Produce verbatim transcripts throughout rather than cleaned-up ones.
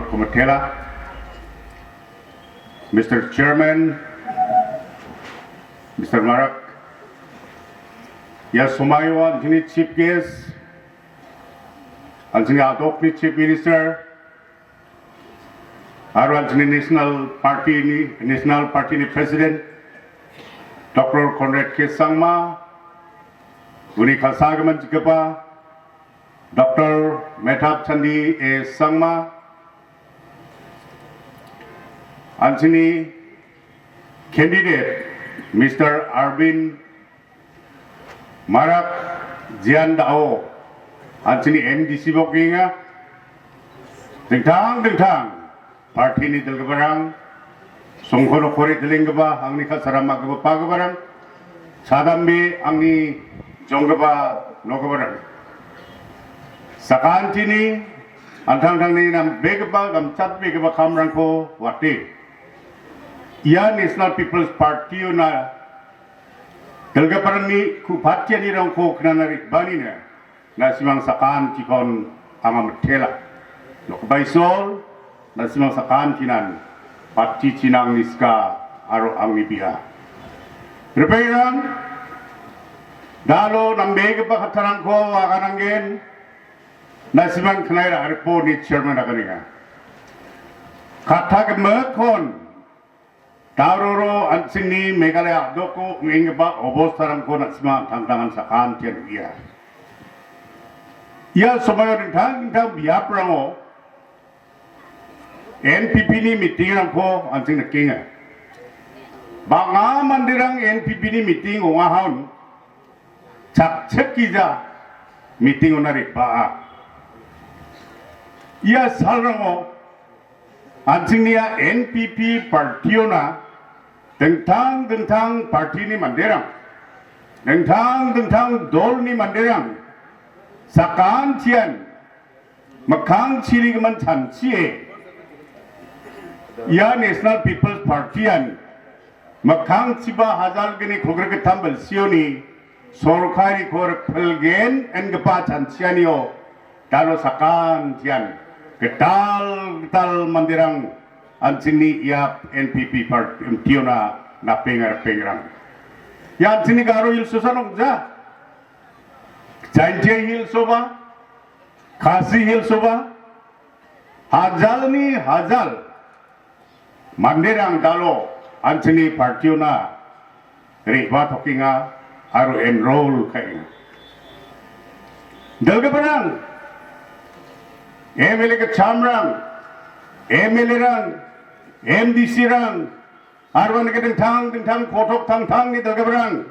Komitela, Mister Chairman, Mister Marak, ia somaio an·chingni Chief Guest, an·chingni a·dokni Chief Minister, aro an·chingni National Party-ni, National Party-ni President, Doctor Conrad K Sangma, uni ka·sagimin jikgipa, Doctor Medhab Chandi A Sangma, an·chingni candidate Mister Arvind Marak Jian Dao, an·chingni M D C bokgenga. Dingtang dingtang party-ni dilgiparang, songkoro kori dilenggipa, angni ka·sara ma·gipa pagiparang, sadambe angni jonggipa nokgiparang. Sakantini an·tangtangni nambegipa, gamchatbegipa kamrangko wate, ia National People's Party-ona dilgiparangni ku-, patianirangko knana re·baanina, na·simang sakantikon anga mitela. Nokgipa Isol, na·simang sakantinan patichina angni sika aro angni bia. Ripengrang, da·alo nambegipa kattarangko agananggen, na·simang knaira aripo ni chairman aganenga. Katta gimikkon Daroro an·chingni Meghalaya a·doko ong·enggipa obostarangko na·sima an·tangtangan sakantian uia. Ia somoio dingtang dingtang biaprango N P P-ni mitingrangko an·ching nikenga. Bang·a manderang N P P-ni miting ong·ahon chakchikgija miting-ona re·baa. Ia salrango an·chingni ia N P P partiona dingtang dingtang partini manderang, dingtang dingtang dolni manderang sakantian mikkang chiligimin chanchie ia National People's Partyan mikkangchiba hajalgni kogrikgittam bilsioni sorkariko rikpilgen ingipa chanchianio dalo sakantian gital gital manderang an·chingni ia N P P partiona napenga ripengrang. Ia an·chingni Garo Hills-osan ong·ja, Jaintia Hills-oba, Khasi Hills-oba, hajalni hajal manderang dalo an·chingni partiona re·batokenga aro enroll ka·enga. Dilgiparang, M L A gitchamrang, M L A-rang, M D C-rang, aro uandake dingtang dingtang kotok tangtangni dilgiparang,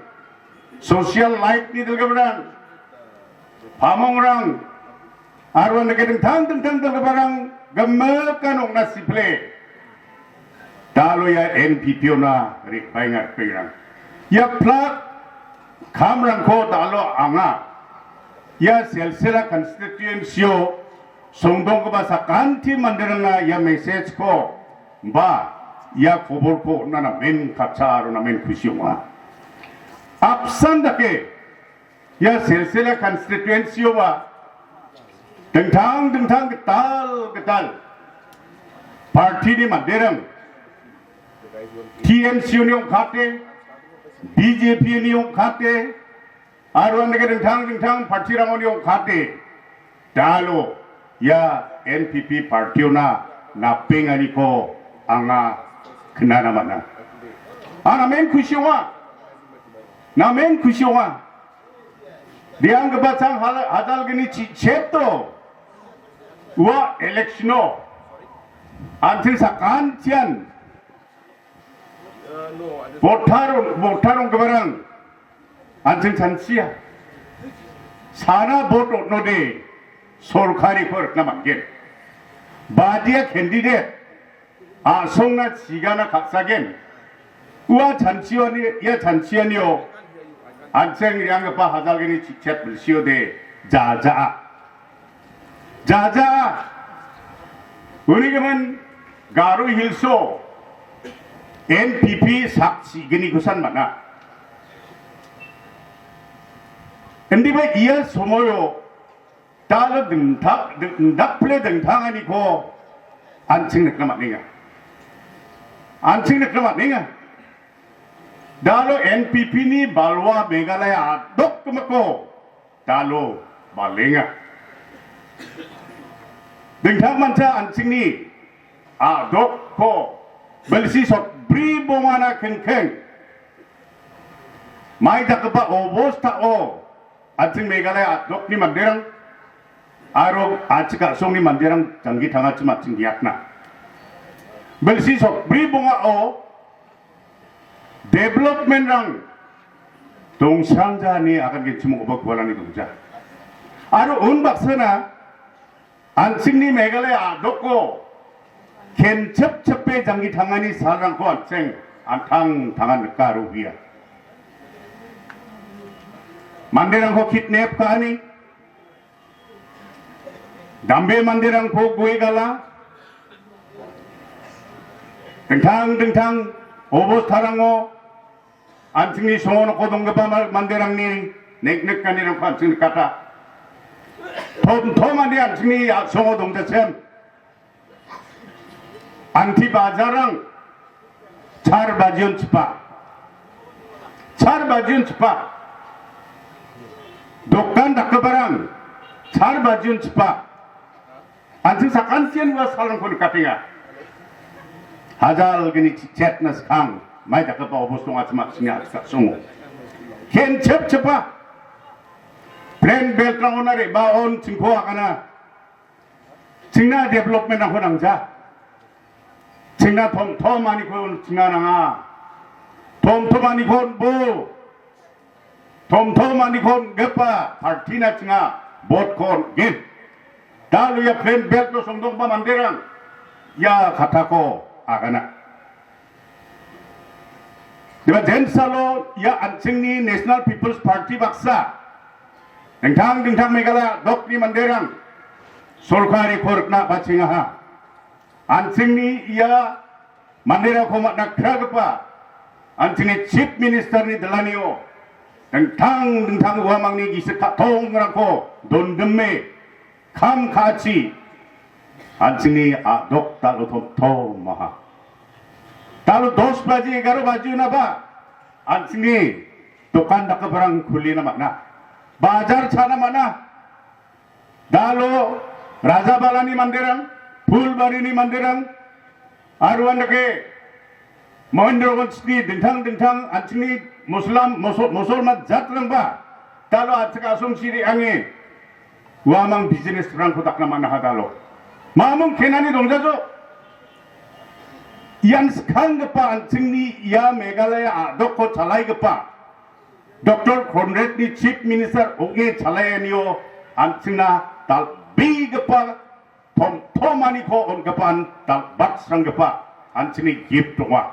social life-ni dilgiparang, pamongrang, aro uandake dingtang dingtang dilgiparang gimikan ong·na sipile dalo ia N P P-ona re·baenga ripengrang. Ia plak kamrangko dalo anga ia Silsila constituency-o songdonggipa sakanti manderangna ia message-ko ba ia koborko on·na namen katcha aro namen kusi ong·a. Apsan dake ia Silsila constituency-oba dingtang dingtang gital gital partini manderang T M C-oni ong·kate, B J P-oni ong·kate, aro uandake dingtang dingtang partirangoni ong·kate, dalo ia N P P partiona napenganiko anga knana man·a. Anga namen kusi ong·a. Namen kusi ong·a. Re·anggipa chang hal-, hajalgni chi-, cheto ua election-o an·ching sakantian voter, voter ong·giparang an·ching chanchia. Sana vote on·ode sorkariko rikna man·gen. Badia candidate a·songna chigana ka·sagen. Ua chanchiani, ia chanchianio an·ching re·anggipa hajalgni chichet bilsiode jaja·a. Jaja·a. Uni gimin Garo Hills-o N P P sak chignikosan man·a. Indiba ia somoio dalo dingtang, ding-, dakple dingtanganiko An·ching nikna man·enga. An·ching nikna man·enga. Dalo N P P ni balwa Meghalaya a·dok gimikko dalo balenga. Dingtang mancha an·chingni a·dokko bilsi sotbri bongana kengkeng mai dakgipa obostao an·ching Meghalaya a·dokni manderang aro a·chik a·songni manderang janggi tangachim an·ching giatna. Bilsi sotbri bongao development-rang dongsanja ine agangenchim ong·gipa gualani dongja. Aro unbaksana an·chingni Meghalaya a·dokko kenchipchipe janggi tangani salrangko an·ching an·tangtangan nika aro uia. Manderangko kidnap ka·ani, dambe manderangko gue gala, dingtang dingtang obostarango an·chingni songo noko donggipa ma-, manderangni nek-, neknikanirangko an·ching nikata. Tomtomani an·chingni a-, songo dongjachim. Anti bajarrang char bajion chipa. Char bajion chipa. Dokan dakgiparang char bajion chipa. An·ching sakantian ua salrangko nikatenga. Hajal gni chichetna skang mai dakgipa obos donga chima sini a·chik a·songo. Kenchipchipa. Plain belt-rangona re·baon chingko agana. Chingna development-rangko nangja. Chingna tomtomaniko chingna nanga. Tomtomaniko bo. Tomtomaniko on·gipa party-na chinga vote-ko on·gen. Dal uia plain belt-o songdongba manderang ia katako agana. Deba jensalo ia an·chingni National People's Party baksa dingtang dingtang Meghalaya dokni manderang sorkariko rikna bachengaha. An·chingni ia manderangko man·a kragipa an·chingni Chief Minister-ni dilanio dingtang dingtang uamangni gisik ka·tongrangko dondime kam ka·achi an·chingni a·dok dal·o tomtomaha. Dal·o dos baji, egaro baji onaba an·chingni dokan dakgiparang kulina man·a. Bajar chana man·a. Dalo Rajabalani manderang, Phulbarini manderang, aro andake Mohendraganjni dingtang dingtang an·chingni Muslim, Musul-, Musulman jatrangba dalo a·chik a·songchi re·ange uamang business-rangko dakna man·aha dalo. Mamung kenani dongjajo. Ian skanggipa an·chingni ia Meghalaya a·dokko chalaigipa Doktor Conrad-ni Chief Minister ong·e chalaianio an·chingna dal·begipa tomtomaniko on·gipan dal·batsranggipa an·chingni gift ong·a.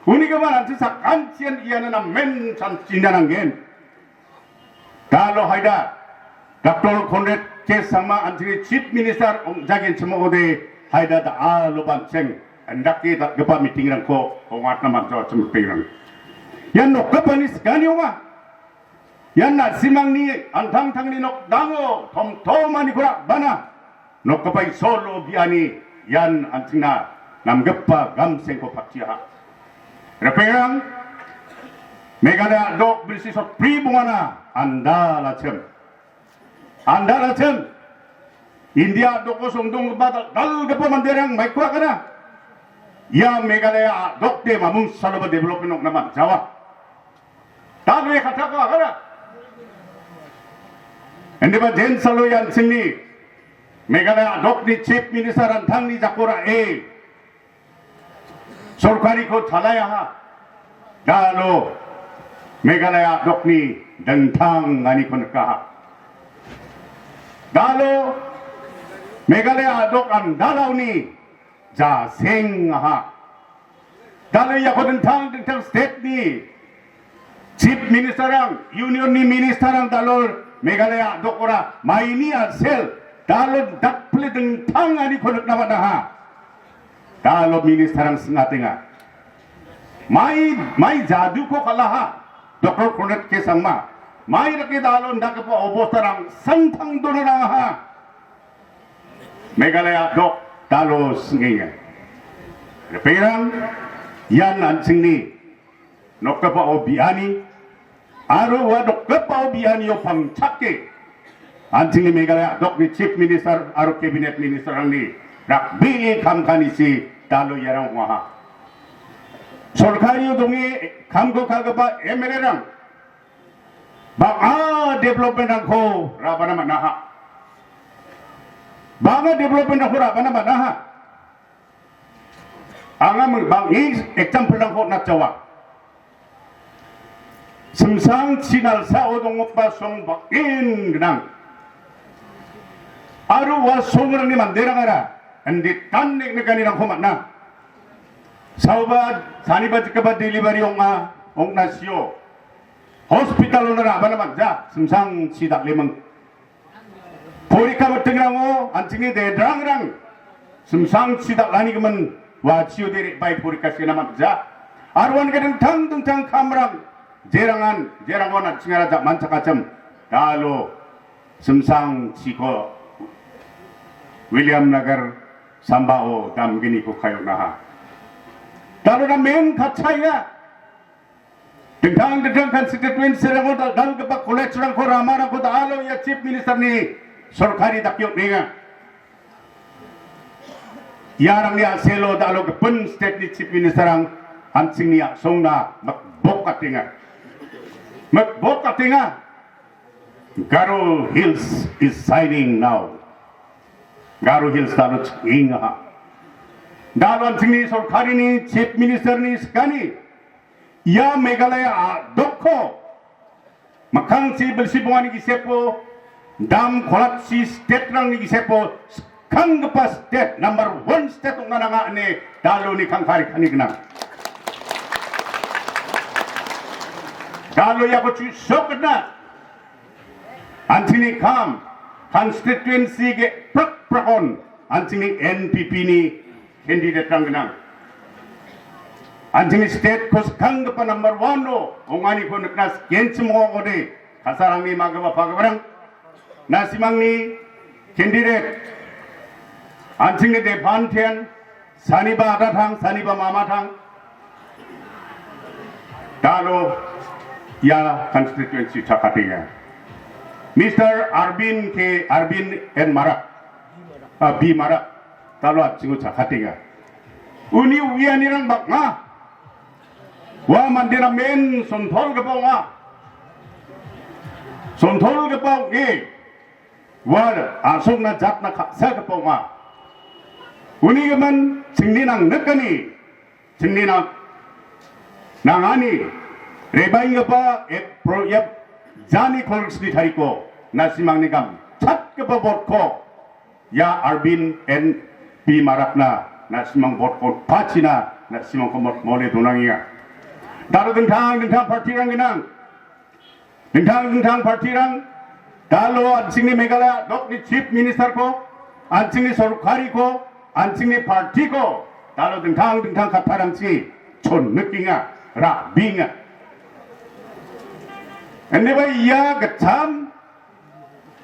Unigimin an·ching sakantian iano namen chanchina nanggen. Dalo haida Doktor Conrad K Sangma an·chingni Chief Minister ong·jagenchim ong·ode haida da·alo bancheng indake dal·gipa meeting-rangko ong·atna man·jawachim ripengrang. Ian nokgipani sikani ong·a. Ian na·simangni an·tangtangni nokdango tomtomaniko ra·bana nokgipa Isolo biani ian an·chingna namgipa gamsengko pattiaha. Ripengrang, Meghalaya a·dok bilsi sotbri bongana andalachim. Andalachim, India a·doko songdonggipa dal-, dal·gipa manderang maiko agana. Ia Meghalaya a·dokde mamung saloba development ong·na man·jawa. Dal·e katako agana. Indiba jensalo ian singni Meghalaya a·dokni Chief Minister an·tangni jako ra·e sorkariko chalaiaha. Dalo Meghalaya a·dokni dingtanganiko nikaha. Dalo Meghalaya a·dok andalaoni jasengaha. Dalo iako dingtang dingtang state-ni Chief Minister-rang, Union-ni Minister-rang dalo Meghalaya a·dokora maini a·sel dalo dakpile dingtanganiko nikna man·aha. Dalo Minister-rang sing·atenga. Mai, mai jaduko kal·aha, Doktor Conrad K Sangma. Mai dake dalo indakgipa obostarang sangtang dona nangaha. Meghalaya a·dok, Dalo sing·enga. Ripengrang, ian an·chingni nokgipao biani aro ua nokgipao bianio pangchake an·chingni Meghalaya a·dokni Chief Minister aro Cabinet Ministerrangni rakbee kam ka·anisi dalo iarang ong·aha. Sorkario donge kamko ka·gipa M L A-rang bang·a development-rangko ra·bana man·aha. Bang·a development-rangko ra·bana man·aha. Anga ming-, bang·e example-rangko on·atjawa. Simsang chinalsao donggipa song bang·en gnang. Aro ua songrangni manderangara inditan neng·nikanirangko man·a. Saoba, saniba jikgipa delivery ong·a, ong·na sio. Hospital-ona ra·bana man·ja, simsangchi dakleming. Porika mitingrango an·chingni dedrangrang simsangchi dal·anigimin wachiode re·bae porika sena man·ja. Aro uan dingtang dingtang kamrang jerangan, jerangon an·chingara ja·manchakachim. Dalo simsangchiko William Nagar sambao damgniko kae on·aha. Dalo namen katchaenga. Dingtang dingtang constituency-rango dal-, dal-, dal·dalgipa college-rangko, ramarangko dalo ia Chief Minister-ni sorkari dake on·enga. Iarangni a·selo dalo gipin state-ni Chief Minister-rang an·chingni a·songna mikbokatenga. Mikbokatenga. Garo Hills is shining now. Garo Hills dalo ching·enga. Dalo an·chingni sorkarini Chief Minister-ni skani ia Meghalaya a-, dokko mikkangchi bilsi bongani gisepo, dam kolapsi state-rangni gisepo skanggipa state, number one state ong·na nanga ine daloni kangkari kani gnang. Dalo iako chu·sokna an·chingni kam, constituency ge prak-prakon an·chingni N P P-ni candidate-rang gnang. An·chingni state-ko skanggipa number one-o ong·aniko nikna sikenchim ong·ode, kasarangni ma·gipa pagiparang. Nasimangni candidate, an·chingni Depan Ten, saniba adatang, saniba mamatang. Dalo ia constituency chakatenga. Mister Arvin K, Arvin N Marak, ah, B Marak, dalo an·chingo chakatenga. Uni uianirang bang·a. Ua mandena men sontolgipa ong·a. Sontolgipa ong·e, ua a·songna jatna ka·sagipa ong·a. Uni gimin chingni nangnikani, chingni nang-, nangani, rebaenggipa ep-, pro-, ep-, jani Congress-ni tariko, nasimangni gamchatgipa vote-ko, ia Arvin N P Marakna, nasimang vote-ko pachina, nasimangko mot-, mole donangenga. Dalo dingtang dingtang party-rang gnang. Dingtang dingtang party-rang dalo an·chingni Meghalaya dokni Chief Minister-ko, an·chingni sorkariko, an·chingni party-ko dalo dingtang dingtang kattarangchi chonnikenga, ra·bienga. Indiba ia gitcham,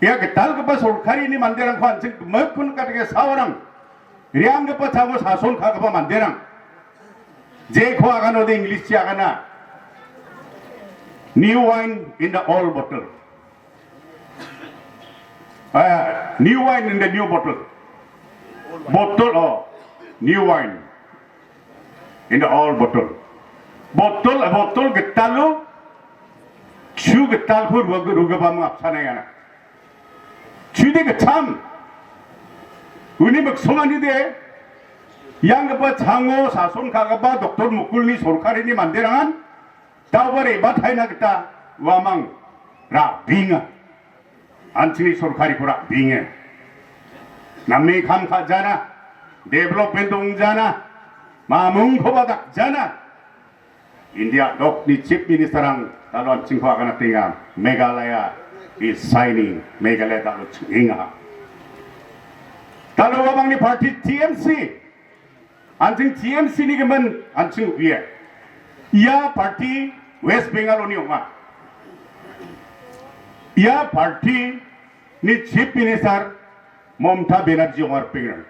ia gitalgipa sorkarini manderangko an·ching gimikon kadike saorang, rianggipa chango sason ka·gipa manderang. Jeko aganode English-chi agana. New wine in the old bottle. Ah, new wine in the new bottle. Bottle, oh, new wine in the old bottle. Bottle, bottle gitalo, chu gitalko ruga-, rugaba mangapsana iana. Chude gitcham. Uni miksonganide, ianggipa chango sason ka·gipa Doctor Mukulni sorkarini manderangan daoba re·bataina gita uamang ra·bienga. An·chingni sorkariko ra·bienga. Name kam ka·jana, development dongjana, mamungkoba dakjana. India dokni Chief Minister-rang dalo an·chingko aganatenga, Meghalaya is shining, Meghalaya dalo ching·enga. Dalo uamangni party T M C, an·ching T M C-ni gimin an·ching uia. Ia party West Bengal-oni ong·a. Ia party-ni Chief Minister Mamata Banerjee ong·a ripengrang.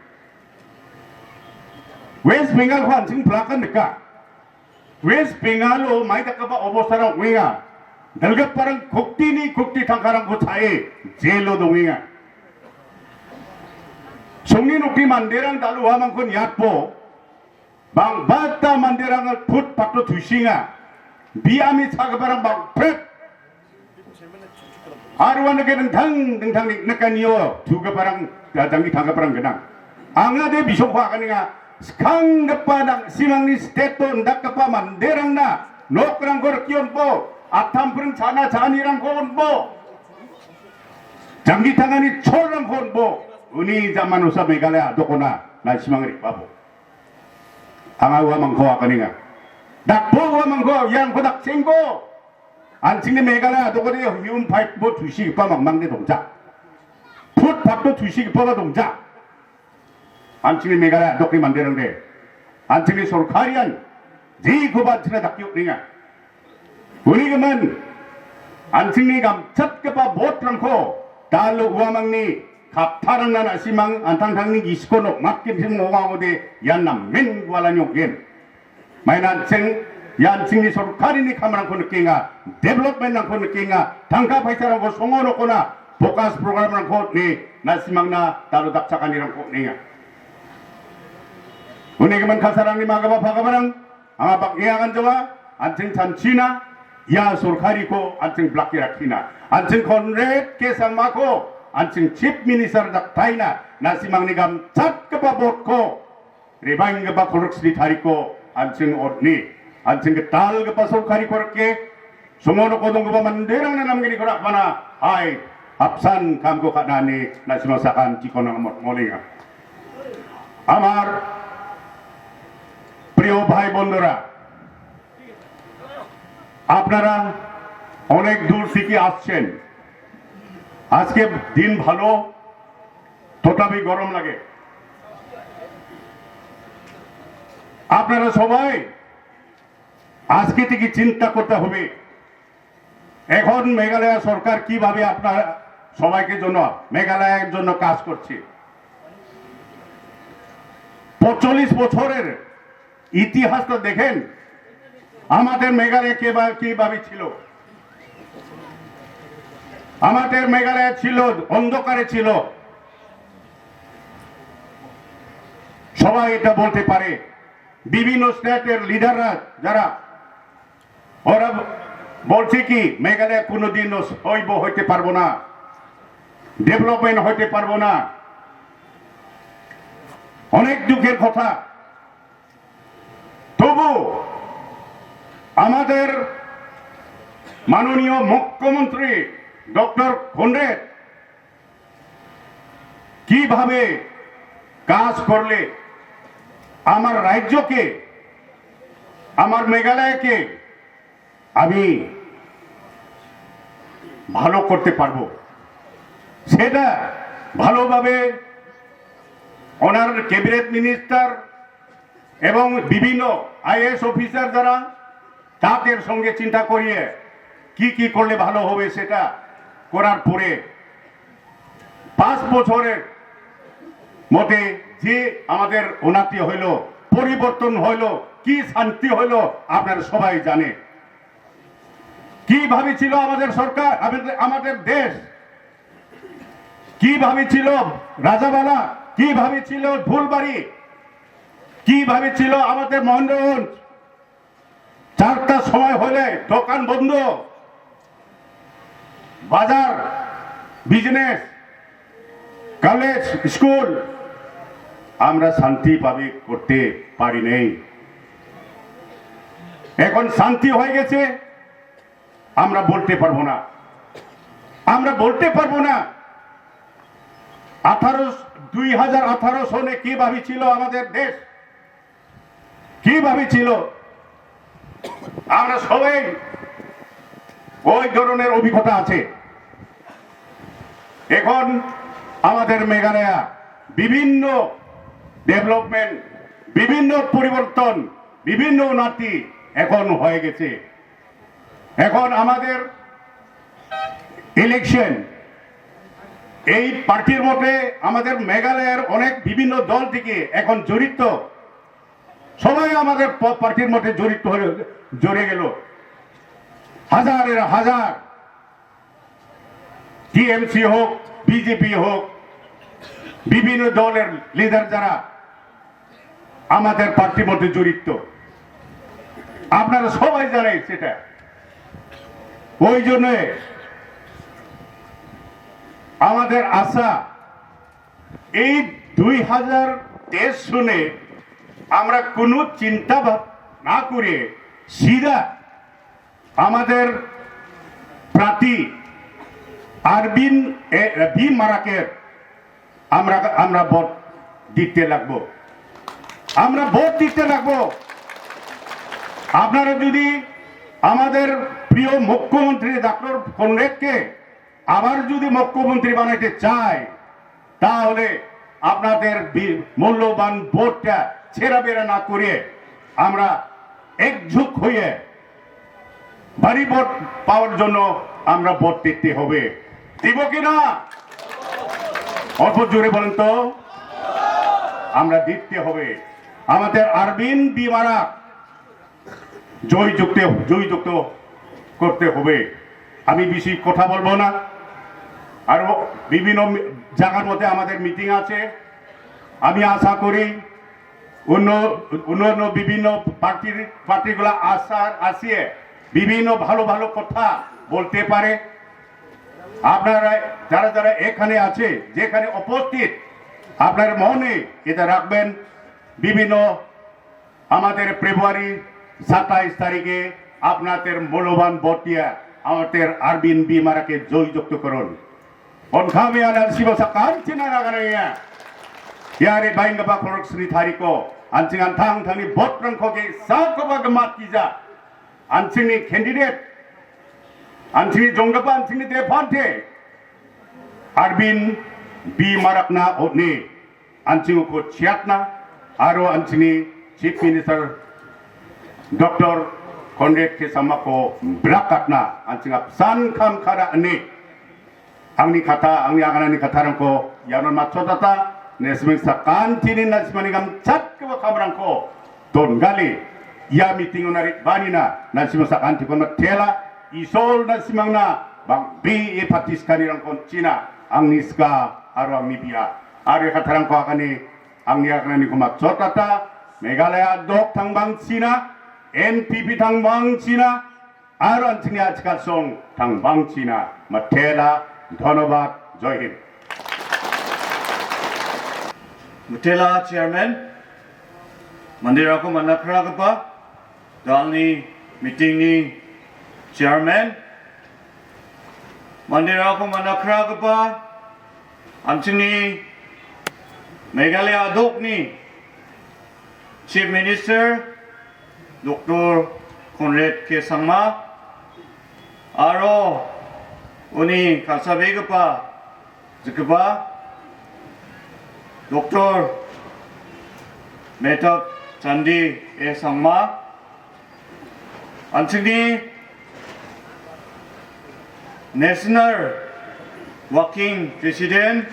West Bengal-ko an·ching plakan nika. West Bengal-o mai dakgipa obostarang ong·enga. Dal·giparang koktini kokti tangkarangko cha·e jelo dongenga. Songni nokni manderang dal·o uamangko niatbo, bang·bata manderang put patto tusienga. Biami chagiparang bang·pret. Aro uandake dingtang dingtang niknikanio tugiparang, janggi tanggiparang gnang. Angade bisongko aganenga, skanggipa nang-, simangni state-o indakgipa manderangna nokrangko rikionbo, atam pring cha·na cha·anirangko onbo, janggi tangani cholrangko onbo, uni jamanosa Meghalaya dokona na simang rikbabo. Anga uamangko aganenga. Dakbo uamangko, iarangko dakchengko. An·chingni Meghalaya dokode hium paipbo tusigipa mangmangde dongja. Put patto tusigipaba dongja. An·chingni Meghalaya dokni manderangde. An·chingni sorkarian jekoba an·chingna dakio ringa. Uni gimin, an·chingni gamchatgipa vote-rangko dal uamangni kaptarangna na·simang an·tangtangni gisiko nokmatgenchim ong·a ong·ode ian namen gualani ong·gen. Maina an·ching, ia an·chingni sorkarini kamrangko nikenga, development-rangko nikenga, tangka paisarangko songo nokona, focus program-rangko on·e, na·simangna dalo dakchakanirangko on·enga. Uni gimin kasarangni magipa pagaparang, anga bang·e aganjawa, an·ching chanchina, ia sorkariko an·ching blake rakkina. An·ching Conrad K Sangmako, an·ching Chief Minister daktaina, na·simangni gamchatgipa vote-ko, rebanggipa kolgriksni tariko, an·ching on·e, an·ching gitalgipa sorkariko rike, songo noko donggipa manderangna namgniko ra·bana, hai, apsan kamko ka·na ine, na·simang sakan chikona mot-, molenga. আমার প্রিয় ভাই বোনেরা, আপনারা অনেক দূর থেকে আসছেন। আজকে দিন ভালো, তথাপি গরম লাগে। আপনারা সবাই আজকে থেকে চিন্তা করতে হবে, এখন মেঘালয় সরকার কিভাবে আপনার সবাইকে জন্য, মেঘালয়ের জন্য কাজ করছে। পঁয়তাল্লিশ বছরের ইতিহাসটা দেখেন, আমাদের মেঘালয় কে বা-, কিভাবে ছিল। আমাদের মেঘালয় ছিল, অন্ধকারে ছিল। সবাই এটা বলতে পারে। বিভিন্ন স্টেটের লিডাররা যারা ওরা বলছে কি, মেঘালয় কোনোদিনও হইব, হইতে পারবো না, ডেভেলপমেন্ট হইতে পারবো না। অনেক দুঃখের কথা। তবু আমাদের মাননীয় মুখ্যমন্ত্রী ডক্টর কনরেড কিভাবে কাজ করলে আমার রাজ্যকে, আমার মেঘালয়কে আমি ভালো করতে পারবো, সেটা ভালোভাবে ওনার ক্যাবিনেট মিনিস্টার এবং বিভিন্ন আইএএস অফিসার যারা, তাদের সঙ্গে চিন্তা করিয়ে কি কি করলে ভালো হবে সেটা করার পরে পাঁচ বছরের মধ্যে যে আমাদের উন্নতি হইল, পরিবর্তন হইল, কি শান্তি হইল, আপনারা সবাই জানে। কিভাবে ছিল আমাদের সরকার, আমাদের, আমাদের দেশ, কিভাবে ছিল রাজাবালা, কিভাবে ছিল ফুলবাড়ি, কিভাবে ছিল আমাদের মহেন্দ্রগঞ্জ। চারটার সময় হলে দোকান বন্ধ, বাজার, বিজনেস, কলেজ, স্কুল, আমরা শান্তিভাবে করতে পারি নেই। এখন শান্তি হয়ে গেছে, আমরা বলতে পারবো না, আমরা বলতে পারবো না। আঠারো, দুই হাজার আঠারো সনে কিভাবে ছিল আমাদের দেশ, কিভাবে ছিল, আমরা সবাই ওই ধরনের অভিজ্ঞতা আছে। এখন আমাদের মেঘালয়া বিভিন্ন ডেভেলপমেন্ট, বিভিন্ন পরিবর্তন, বিভিন্ন উন্নতি এখন হয়ে গেছে। এখন আমাদের ইলেকশন, এই পার্টির মধ্যে আমাদের মেঘালয়ের অনেক বিভিন্ন দল থেকে এখন জড়িত সবাই আমাদের প-, পার্টির মধ্যে জড়িত হয়ে, জড়িয়ে গেল। হাজারের হাজার টিএমসি হোক, বিজেপি হোক, বিভিন্ন দলের লিডার যারা আমাদের পার্টির মধ্যে জড়িত, আপনারা সবাই জানেন সেটা। ওই জন্য আমাদের আশা, এই দুই হাজার তেইশ সনে আমরা কোনো চিন্তা ভাব না করে সিধা আমাদের প্রার্থী আরবিন এ, বি মারাকের আমরা, আমরা ভোট দিতে লাগবো, আমরা ভোট দিতে লাগবো। আপনারা যদি আমাদের প্রিয় মুখ্যমন্ত্রী ডক্টর কনরেডকে আবার যদি মুখ্যমন্ত্রী বানাইতে চায়, তাহলে আপনাদের বি-, মূল্যবান ভোটটা ছেঁড়াবেড়া না করে আমরা একজোট হয়ে ভারী ভোট পাওয়ার জন্য আমরা ভোট দিতে হবে। দিব কি না? অল্প জোরে বলেন তো। আমরা দিতে হবে। আমাদের আরবিন বি মারাক জয়যুক্ত, জয়যুক্ত করতে হবে। আমি বেশি কথা বলবো না। আরো বিভিন্ন মি-, জায়গার মধ্যে আমাদের মিটিং আছে। আমি আশা করি অন্য, অন্য অন্য বিভিন্ন পার্টির, পার্টিগুলো আসার, আসিয়ে বিভিন্ন ভালো ভালো কথা বলতে পারে। আপনারা যারা যারা এখানে আছে, যেখানে উপস্থিত, আপনার মনে এটা রাখবেন, বিভিন্ন আমাদের ফেব্রুয়ারি সাতাইশ তারিখে আপনাদের মূল্যবান ভোট দিয়ে আমাদের আরবিন বি মারাকে জয়যুক্ত করুন। Onkame anan sibo sakantina raganaya. Yare baingaba korok sri tariko. Ansingan tang tangni vote rangkoge sakoba gematija. Ansingni candidate. Ansingni jonggaba ansingni depante. Arvind B Marakna on·e. An·ching uko chiatna aro an·chingni Chief Minister Doctor Conrad K Sangmako brakatna an·ching apsan kam ka·na ine angni kata, angni aganani katarangko iano matchotata, nesming sakantini na·simani gamchatgipa kamrangko dongale ia meeting-ona re·baanina na·simang sakantikon matela, Isol na·simangna bang·bee patiskanirangko on·china, angni sika aro angni bia. Aro ia katarangko agane, angni agananiko matchotata, Meghalaya dok tangbangchina, N P P tangbangchina, aro an·chingni a·chikasong tangbangchina. Matela, dhonobad, Jai Hind. Matela Chairman, manderangko man·akragipa, dalni meeting-ni Chairman, manderangko man·akragipa, an·chingni Meghalaya a·dokni Chief Minister Doctor Conrad K Sangma aro uni ka·sabegipa jikgipa Doctor Mehtab Chandi A Sangma, an·chingni National Working President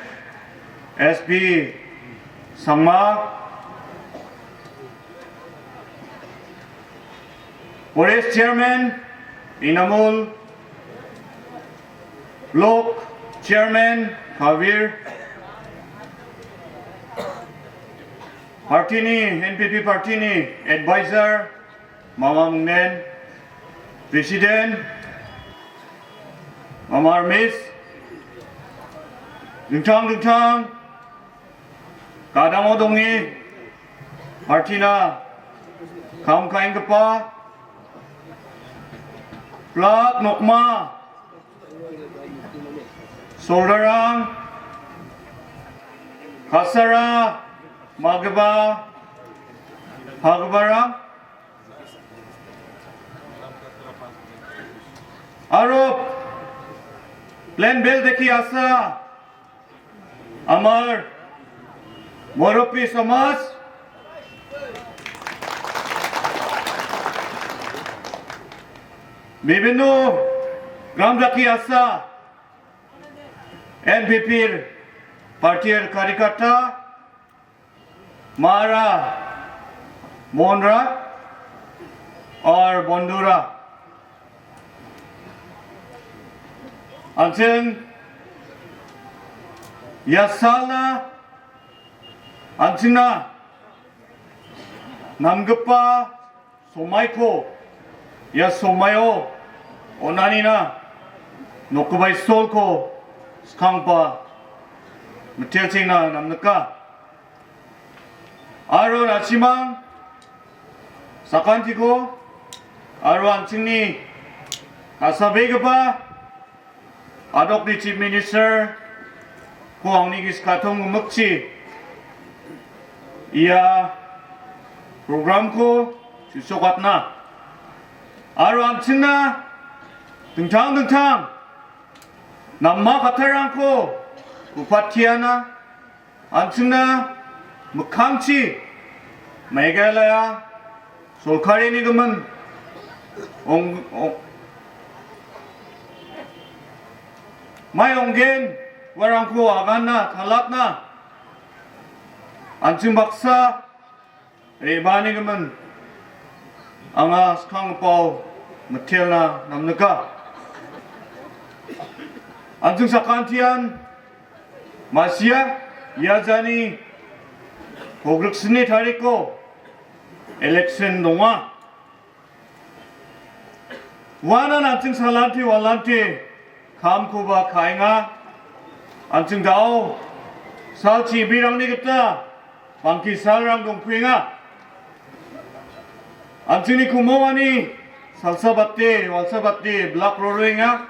S B Sangma, Forest Chairman Inamul, Block Chairman Kabir, party-ni, N P P party-ni advisor Mama Mungnen, President Mama Armis, dingtang-dingtang gadang-o donge, party-na kam ka·enggipa, flag nokma, soldarrang, kasara, magipa, pagiparang, aro plan bel deki asa, আমার মুরব্বী সমাজ, বিভিন্ন গ্রাম জাতি আসা, এনপিপির পার্টির কার্যকর্তা, মারা, Monra or Bondura. An·ching ia salna, an·chingna namgipa somaiko, ia somaio on·anina nokgipa Isolko skanggipa mitelchengna namnika. Aro na·simang sakantiko aro an·chingni ka·sabegipa adokni Chief Minister ko angni gisikatong gimikchi ia programko chu·sokatna aro an·chingna dingtang dingtang nama kattarangko upatiana an·chingna mikkangchi Meghalaya sorkarini gimin ong-, ong-, mai onggen uarangko aganna talatna an·ching baksa re·baanigimin anga skanggipao mitelna namnika. An·ching sakantian ma·sia ia jani kogriksni tariko election donga. Uanan an·ching salante walante kamkoba ka·enga. An·ching da·o sal chibirangni gita bangki salrang dongkuenga. An·chingni kumongani salsa bate, walsa bate bilak roroenga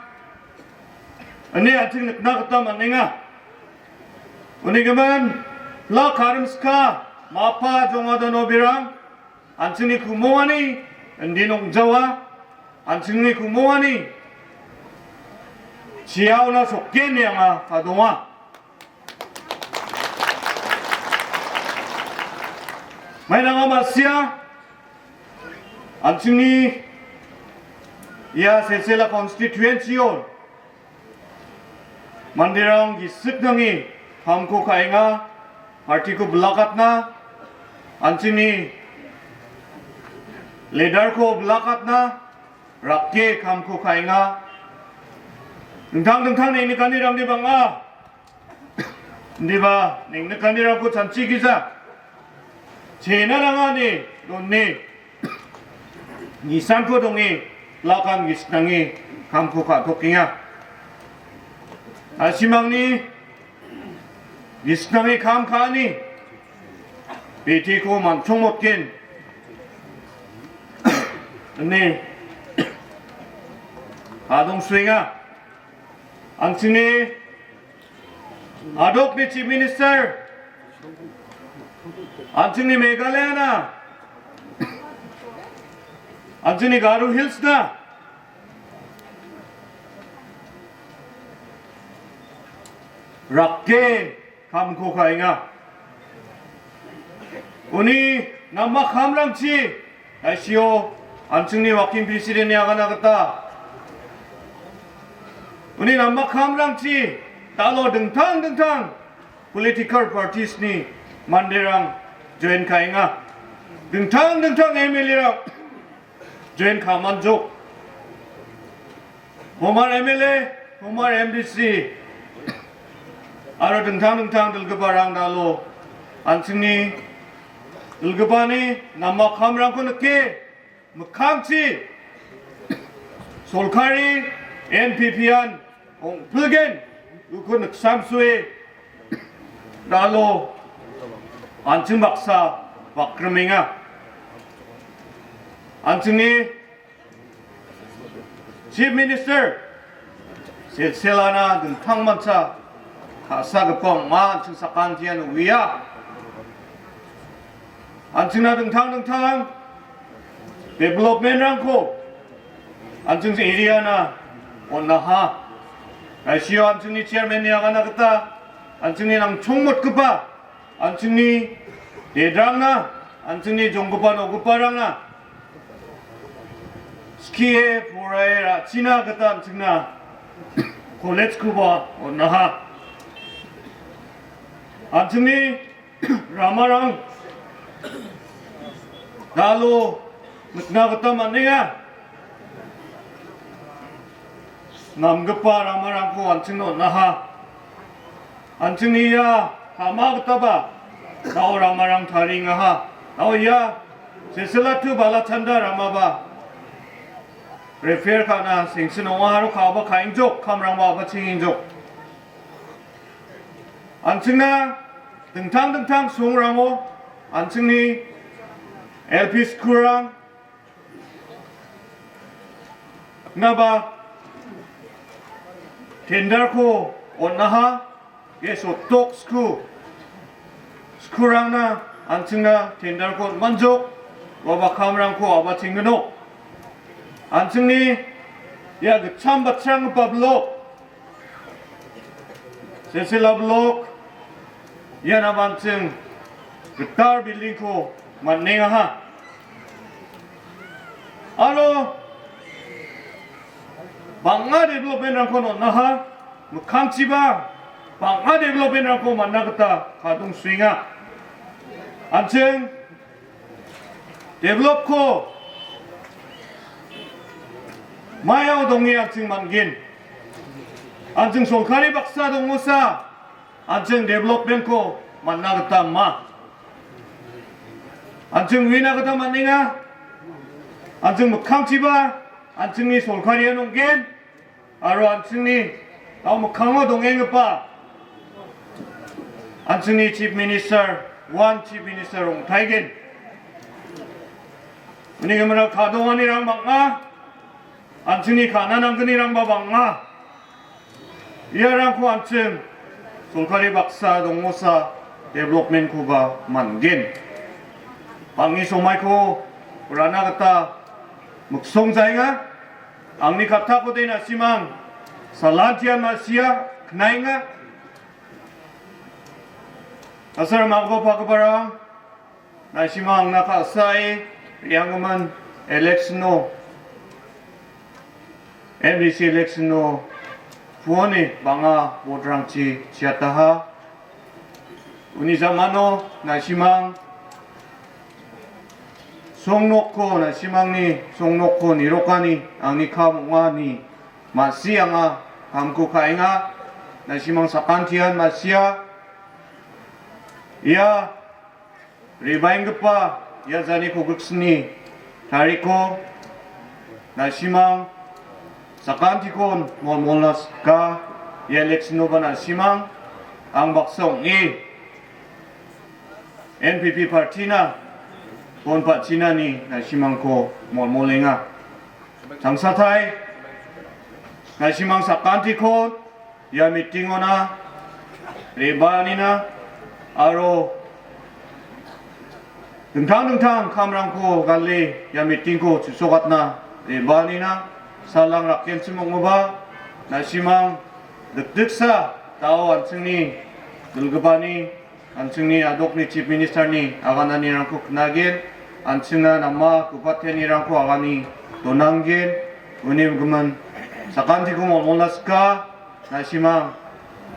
ine an·ching nikna gita man·enga. Uni gimin, la karimska, mapa jongadano birang, an·chingni kumongani indin ong·jawa, an·chingni kumongani chiaona sokken ine anga kadonga. Mainanga ma·sia, an·chingni ia Silchar constituency-o manderang gisik nange kamko ka·enga, partiko bilakatna, an·chingni leader-ko bilakatna, rake kamko ka·enga. Dingtang dingtang neng·nikanirangde bang·a. Indiba neng·nikanirangko chanchi gija. Chena nangani donne. Nisanko donge, lakan gisnange kamko ka·tokenga. Asimangni gisnange kam ka·ani. Betiko manchongmotgen. Ine. Adong suenga. An·chingni adokni Chief Minister, an·chingni Meghalaya-na, an·chingni Garo Hills-na, rake kamko ka·enga. Uni nama kamrangchi, I C O, an·chingni working president-ni agana gita. Uni nama kamrangchi, dalo dingtang dingtang political parties-ni manderang join ka·enga. Dingtang dingtang M L A-rang join ka·manjok. Former M L A, former M D C, aro dingtang dingtang dilgiparang dalo an·chingni dilgipani nama kamrangko nike, mikkangchi sorkari N P P-an ong·pilgen uko niksamsoe dalo an·ching baksa bakrimenga. An·chingni Chief Minister, Silcharana dingtangmancha ka·sagipa ong·a, an·ching sakantian ong·a. An·chingna dingtang dingtang development-rangko an·ching area-na on·aha. Kaisio an·chingni chairman-ni agana gita an·chingni nangchongmotgipa an·chingni dedrangna, an·chingni jonggipa nokgiparangna skie poraie ra·china gita an·chingna college-koba on·aha. An·chingni ramarang Dalo nikna gita man·enga. Namgipa ramarangko an·chingna on·aha. An·chingni ia tama gitaba dao ramarang tariengaha. Dao ia Silsila to Balachanda ramaba repair ka·na sanction ong·a aro ka·aba ka·engjok, kamrangba a·bachengengjok. An·chingna dingtang dingtang songrango an·chingni L P school-rang naba tenderko on·aha, ge sotok school, school-rangna an·chingna tenderko on·manjok, uaba kamrangko a·bachenggenok. An·chingni ia gitcham batsranggipa blok, Silsila blok, ian an·ching gital building-ko man·engaha. Aro bang·a development-rangko on·aha, mikkangchiba bang·a development-rangko man·na gita kadongsoenga. An·ching develop-ko maiao donge an·ching man·gen. An·ching sorkari baksa dongosa, an·ching development-ko man·na gita ma. An·ching uina gita man·enga. An·ching mikkangchiba, an·chingni sorkarian ong·gen. Aro an·chingni dao mikkango dongenggipa an·chingni Chief Minister, one Chief Minister ong·taigen. Uni giminrang ka·donganirang bang·a, an·chingni ka·na nanggnirangba bang·a. Iarangko an·ching sorkari baksa dongosa development-koba man·gen. Bang·e somaiko rana gita miksong jaenga. Angni katako de na·simang salantian ma·sia knaenga. Asar magoba pagobarang, na·simang angna ka·sae re·anggimin election-o, M D C election-o puoni bang·a vote-rangchi chiataha. Uni jamano na·simang songnokko, na·simangni songnokko nirokani angni kam ong·a ine ma·si anga kamko ka·enga. Na·simang sakantian ma·sia ia rebaenggipa ia janiko griksni tariko na·simang sakantikon molmolna sika. Ia election-oba na·simang ang baksa ong·e N P P party-na bon patchinani na·simangko molmolenga. Tangsatai, na·simang sakantikon ia meeting-ona re·baanina aro dingtang dingtang kamrangko gale ia meeting-ko chu·sokatna re·baanina salang rakkenchim ong·gipa na·simang dikdiksa dao an·chingni dilgipani an·chingni a·dokni Chief Minister-ni agananirangko knagen, an·chingna nama ku·patenirangko agane donanggen, uni gimin sakantiko molmolna sika, na·simang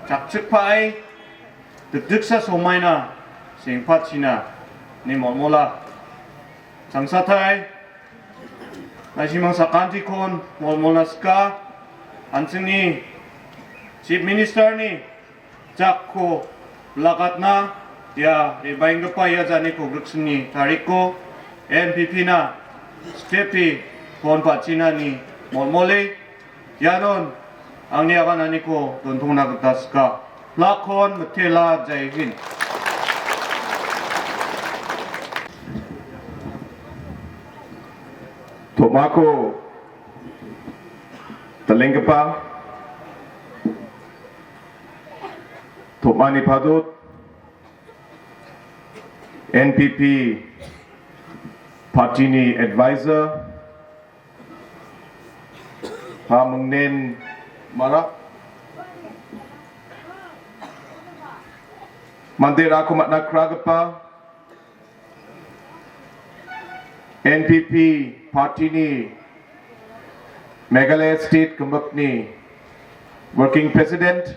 chakchikpae dikdiksa somaina sengpachina ine molmola. Tangsatai, na·simang sakantikon molmolna sika, an·chingni Chief Minister-ni jakko bilakatna ia rebaenggipa ia janiko griksni tariko N P P-na stepe bon patchinani molmole. Ianon angni agananiko dontongna gita sika. Plak-kon mitela, Jai Hind. Tomako talenggipa, tomani padot N P P party-ni advisor, Pa Mungnen Marak, manderangko man·a kragipa N P P party-ni Meghalaya State Gimikni Working President,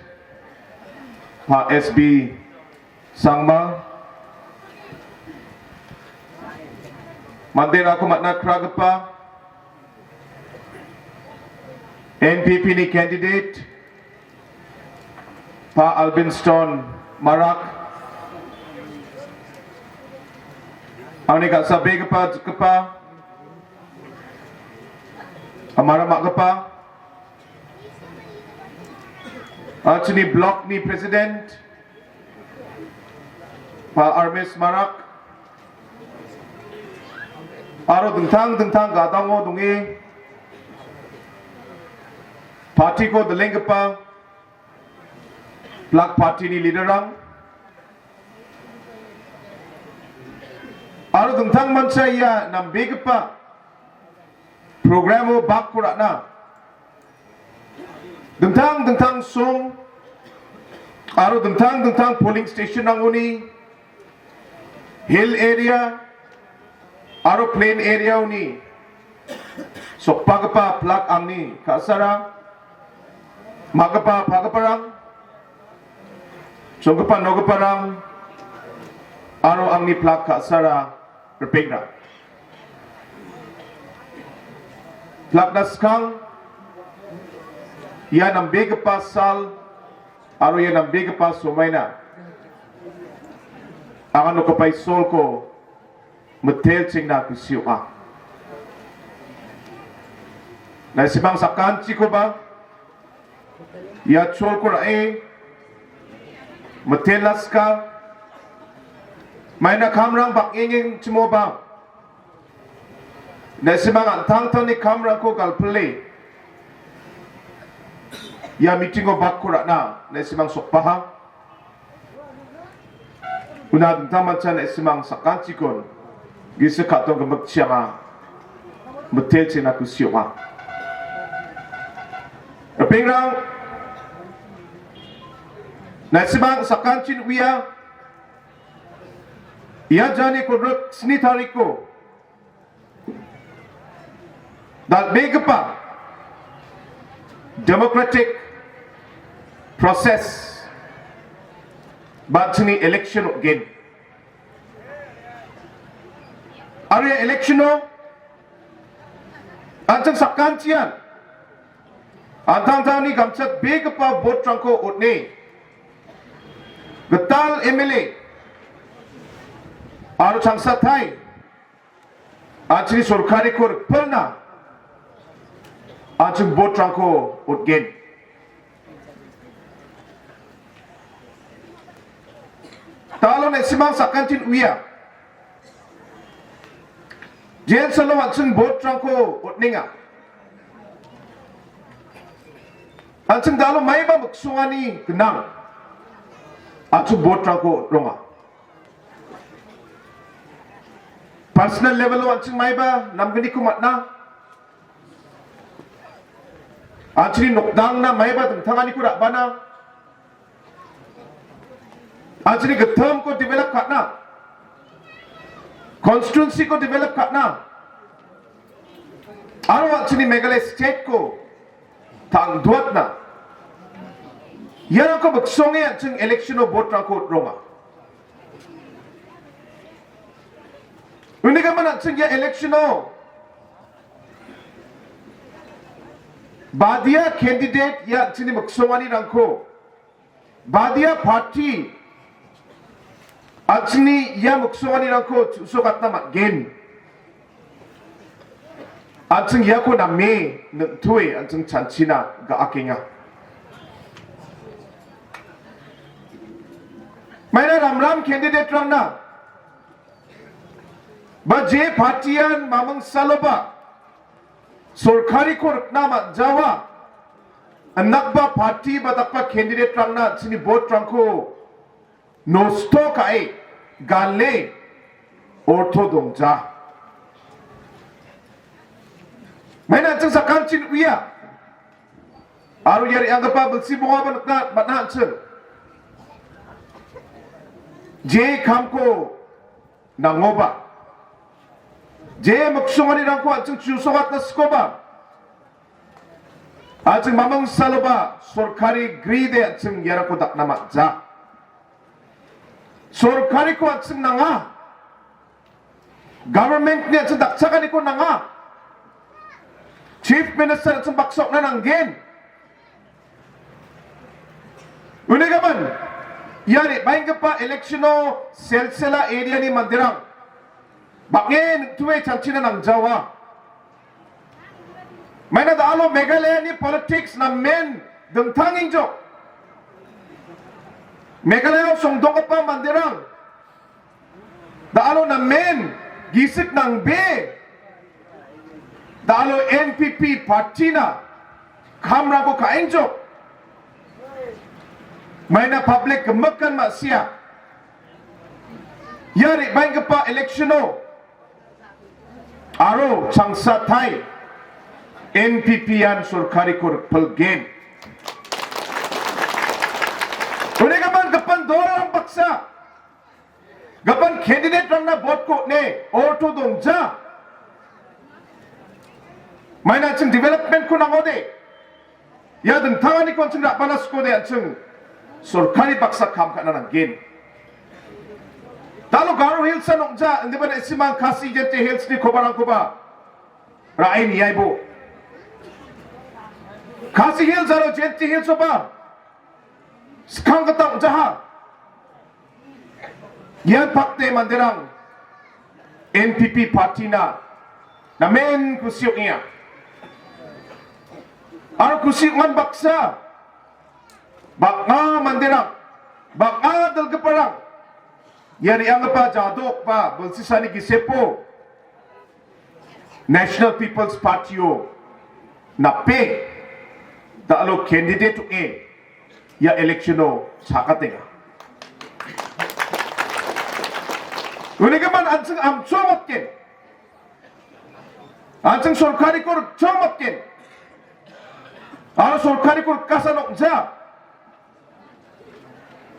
Pa S B Sangma, Manderangko man·a kragipa N P P ni candidate Pa Alvin Stone Marak, angni ga·sabegipa jikgipa, amara ma·gipa, a·chini block ni president, Pa Armes Marak, aro dingtang dingtang gadango donge, party-ko dilenggipa, block party-ni leader-rang, aro dingtang mancha ia nambegipa program-o bakko ra·na, dingtang dingtang song aro dingtang dingtang polling station-rangoni hill area aro plain area-oni sokbagipa pilak angni ka·sara, ma·gipa pagiparang, chonggipa nogiparang aro angni pilak ka·sara ripengrang. Pilakna skang ia nambegipa sal aro ia nambegipa somaina anga nokgipa Isolko mitelchengna kusi ong·a. Na·simang sakantikoba ia cholko ra·e mitelaska, maina kamrang bang·engengchimoba, na·simang an·tangtangni kamrangko galpile ia mitingo bakko ra·na na·simang sokbaha. Una dingtang mancha na·simang sakantikon gisik ka·tong gimikchianga mitelchengna kusi ong·a. Ripengrang, na·simang sakantin uia, ia jani kodrok sni tariko dal·begipa democratic process ba an·chingni election ong·gen. Aro ia election-o an·ching sakantian an·tangtangni gamchatbegipa vote-rangko on·e gital M L A aro changsatai an·chingni sorkariko rikpilna an·ching vote-rangko on·gen. Talo na·simang sakantin uia. Jensalo an·ching vote-rangko on·enga. An·ching dalo maiba miksongani gnang. An·ching vote-rangko on·ronga. Personal level-o an·ching maiba namgniko man·a. An·chingni nokdangna maiba dingtanganiko ra·bana. An·chingni gittamko develop ka·na. Constituency-ko develop ka·na. Aro an·chingni Meghalaya state-ko tangduatna. Iarangko miksonge an·ching election-o vote-rangko ronga. Unigimin an·ching ia election-o badia candidate ia an·chingni miksonganirangko, badia party an·chingni ia miksonganirangko chu·sokatna man·gen. An·ching iako name neng·toe an·ching chanchina ga·akenga. Maina ramram candidate-rangna ba je party-an mamingsaloba sorkariko rikna man·jawa, indakba party ba dakba candidate-rangna an·chingni vote-rangko nosto ka·e, gale, orto dongja. Maina an·ching sakantin uia. Aro ia re·anggipa bilsi bongaba nikna man·a an·ching. Je kamko nangoba, je miksonganirangko an·ching chu·sokatna sikoba, an·ching mamingsaloba sorkari gride an·ching iarangko dakna man·ja. Sorkariko an·ching nanga. Government-ni an·ching dakchakaniko nanga. Chief Minister an·ching baksa ong·na nanggen. Unigimin, ia re·baenggipa election-o Silchar area-ni manderang bang·en nitue chanchina nangjawa. Maina da·alo Meghalaya-ni politics namen dingtang ingjok. Meghalaya-o songdonggipa manderang da·alo namen gisik nangbe da·alo N P P party-na kamrangko ka·engjok. Maina public gimikan ma·sia. Ia re·baenggipa election-o aro changsatai N P P-an sorkariko rikpilgen. Unigimin gipin dolrang baksa, gipin candidate-rangna vote-ko on·e orto dongja. Maina an·ching development-ko nangode. Ia dingtanganiko an·ching ra·bana skode an·ching sorkari baksa kam ka·na nanggen. Da·alo Garo Hills-an ong·ja, indiba na·simang Khasi Jaintia Hills-ni kobarangkoba ra·e niaibo. Khasi Hills aro Jaintia Hills-oba skang gita ong·jaha. Ian pakte manderang N P P party-na namen kusi ong·enga. Aro kusi ong·an baksa bang·a manderang, bang·a dilgiparang ia re·anggipa jadok ba bilsisani gisepo National People's Party-o nape da·alo candidate ong·e ia election-o chakatenga. Unigimin an·ching amchoa matgen, an·ching sorkariko rikchoa matgen, aro sorkariko rikasa nokja.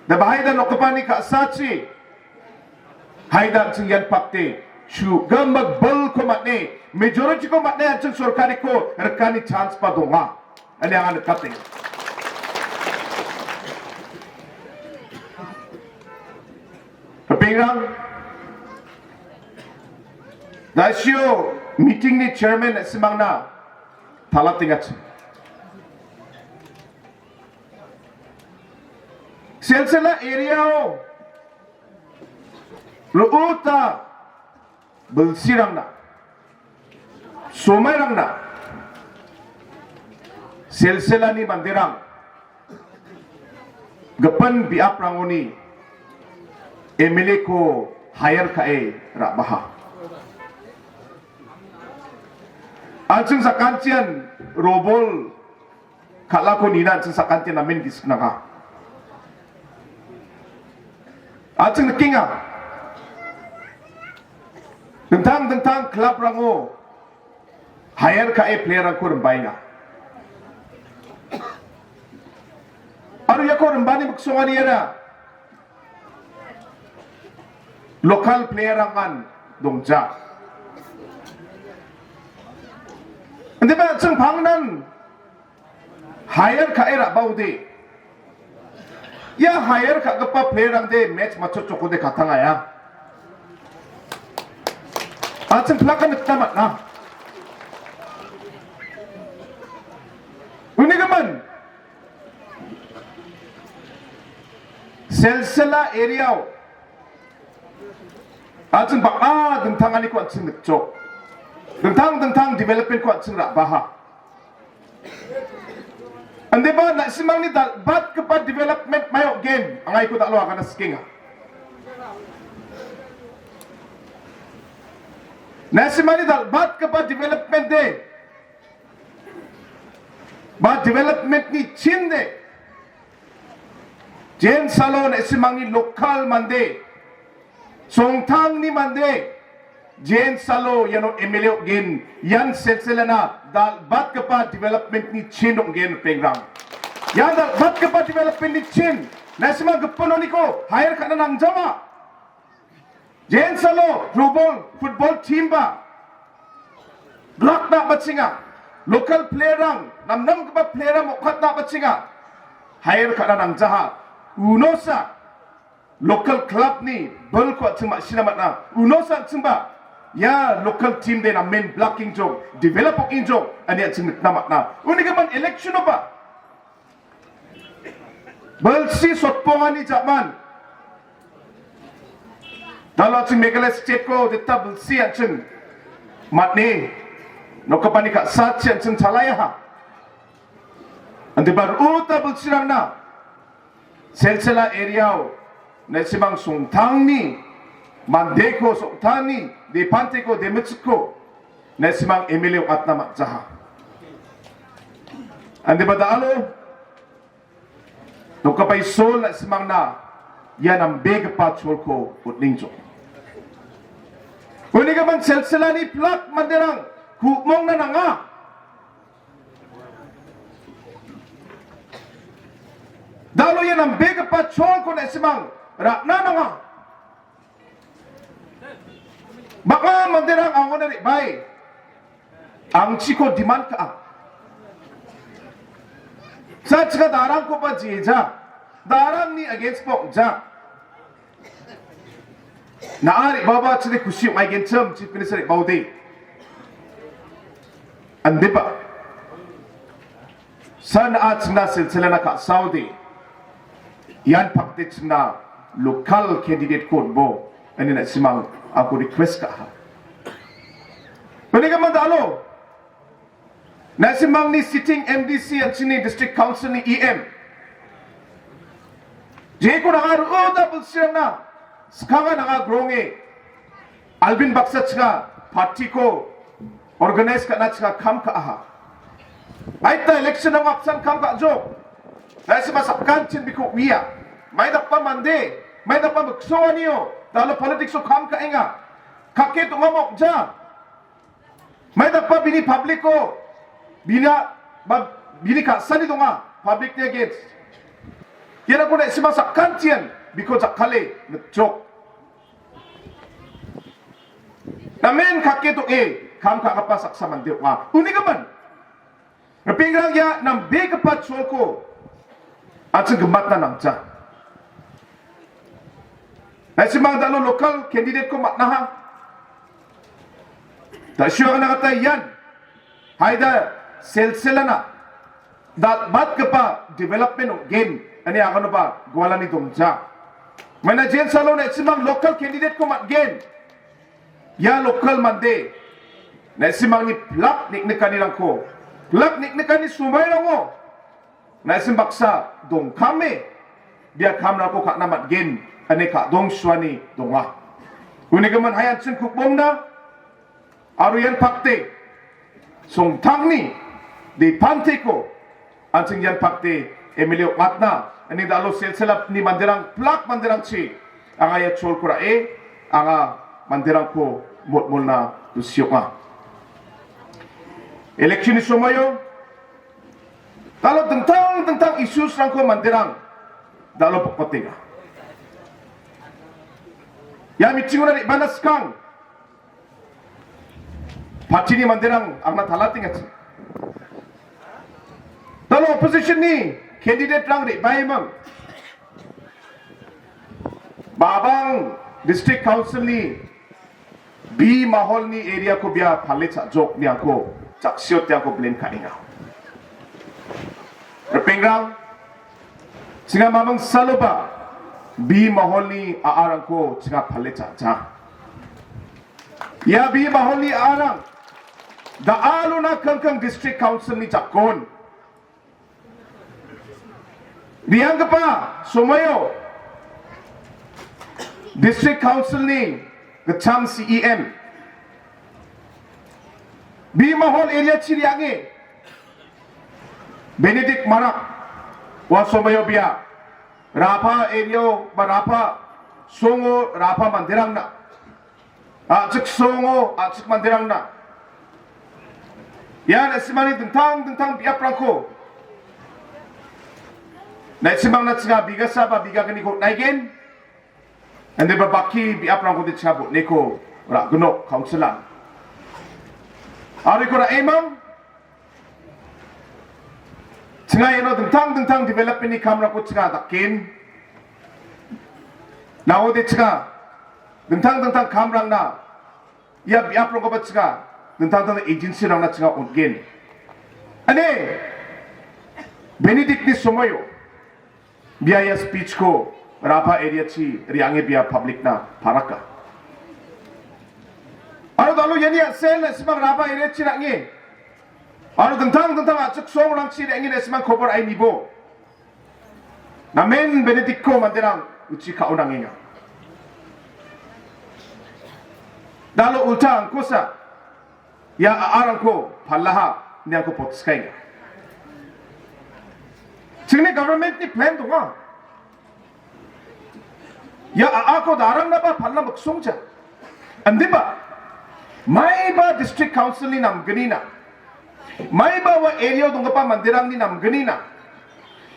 Da bahai da nokgipani ka·sachi. Hai da an·ching ian pakte chu gimik bilko man·e, majority-ko man·e an·ching sorkariko rikani chance-ba donga. Ine anga nikate. Ripengrang, dasio meeting-ni chairman na·simangna talatengachi. Silchar area-o ro·ota bilsirangna, somairangna, Silcharni manderang gipin biaprangoni M L A-ko hire ka·e ra·baha. An·ching sakantian robol kal·ako nina an·ching sakantian namen gisik nanga. An·ching nikenga. Dingtang dingtang club-rango hire ka·e player-rangko rimbaenga. Aro iako rimbani miksonganiara local player-rangan dongja. Indiba an·ching pangnan hire ka·e ra·baode. Ia hire ka·gipa player-rangde match matchotjokode katangaya. An·ching plakan nikna man·a. Unigimin Silchar area-o an·ching bang·a dingtanganiko an·ching nikjok. Dingtang dingtang development-ko an·ching ra·baha. Indiba na·simangni dal·batgipa development mae ong·gen, anga iko dal·o agana sikenga. Na·simangni dal·batgipa development de ba development-ni chin de. Jensalo na·simangni local mande, songtangni mande, jensalo iano M L A ong·gen, ian Silcharna dal·batgipa development-ni chin ong·gen ripengrang. Ian dal·batgipa development-ni chin, na·sima gipin noniko hire ka·na nangjawa. Jensalo robol football team-ba rakna bachenga. Local player-rang, namnamgipa player-rang mokatna bachenga. Hire ka·na nangjaha. Unosa local club-ni bilko an·ching ma·sina man·a. Unosa an·chingba Ia local team de namen blocking jok, develop ing jok, ani an·ching nikna man·a. Unigimin election-oba bilsi sotpongani jaman. Dalo an·ching Meghalaya state-ko dita bilsi an·ching matni nokapani ka·sachi an·ching chalaiaha. Antiba uta bilsirangna Silsila area-o na·simang songtangni mandeko songtangni depanteko demitsko na·simang M L A ong·atna man·jaha. Antiba dalo nokgipa Isol na·simangna ia nambegipa cholko on·engjok. Unigimin Silsilani pilak manderang ku·mongna nanga. Dalo ia nambegipa cholko na·simang ra·na nanga. Bang·a manderang angona re·bae angchiko demand ka·a. Sa chika darangkoba jieja, darangni against-ba ong·ja. Na·a re·baba chide kusi ong·aigenchim, Chief Minister re·baode. Andiba. San a chingna Silsilana ka·saode. Ian pakte chingna local candidate-ko on·bo. Ani na·simang ako request ka·aha. Unigimin dalo. Na·simangni sitting M D C an·chingni District Council-ni E M. Jeko nanga ro·oda bilsirangna skanga nanga gronge. Albin baksa chinga party-ko organize ka·na chinga kam ka·aha. Aita election-o apsan kam ka·jok. Na·sima sakkanchin biko uia. Maidakba mande, maidakba miksoanio, dalo politics-o kam ka·enga. Kake dongamo ong·ja. Maidakba bini public-o bina ba bini ka·sani donga, public-ni against. Iarangko na·sima sakkantian biko jakkale mitjok. Namen kake dong·e kam ka·gipa saksa mande ong·a. Unigimin. Ripengrang ia nambegipa cholko an·ching gimatna nangja. Na·simang dalo local candidate-ko man·aha. Da·sio angna gita ian haida Silsilana dal·batgipa development ong·gen ine aganoba gualani dongja. Maina jensalo na·simang local candidate-ko man·gen. Ia local mande na·simangni pilak niknikanirangko, pilak niknikani somairango na·sim baksa dongkame bia kamrangko ka·na man·gen ine ka·dongsuani donga. Unigimin hai an·ching ku·bongna aro ian pakte songtangni depanteko an·ching ian pakte M L A ong·atna ine dalo Silsilani manderang, pilak manderangchi anga ia cholko ra·e anga manderangko motmolna dusiokna. Election-ni somoio dalo dingtang dingtang issues-rangko manderang dalo bokbatenga. Ia meeting-ona re·bana skang party-ni manderang angna talatengachi. Dalo opposition-ni candidate-rang re·baimang. Babang District Council-ni B Maholni area-ko bia pale cha·jok niangko jaksio tiangko blame ka·enga. Ripengrang, chinga mamang saloba B Maholni a·arangko chinga pale cha·ja. Ia B Maholni a·arang da·alona kangkang District Council-ni jakon. Re·anggipa somoio District Council-ni gitcham C E M B Mahol area-chi re·ange Benedict Marak ua somoio bia Rapha area-o ba Rapha songo Rapha manderangna A·chik songo, a·chik manderangna. Ia na·simangni dingtang dingtang biaprangko na·simangna chinga bigasa ba bigagniko on·aigen. Inde ba baki biaprangko de chinga botneko ra·gnok council-an. Aro iko ra·emang Chinga iano dingtang dingtang development-ni kamrangko chinga daken. Naode chinga dingtang dingtang kamrangna ia biaprangkoba chinga, dingtang dingtang agency-rangna chinga on·gen. Ane, Benedictni somoio, bia ia speech-ko Rabha area-chi re·ange bia public-na paraka. Aro dalo iani a·sel na·simang Rabha area-chi ra·ange. Aro dingtang dingtang a·chik songrangchi re·ange na·simang kobor ai nibo. Namen Benedictko manderang uchi ka·o nangenga. Dalo ulta angkosa, ia a·arangko palaha, ine angko potskaenga. Chingni government-ni plan donga. Ia a·ako darangnaba palna miksongja. Indiba, maiba district council-ni namgnina, maiba ua area-o donggipa manderangni namgnina,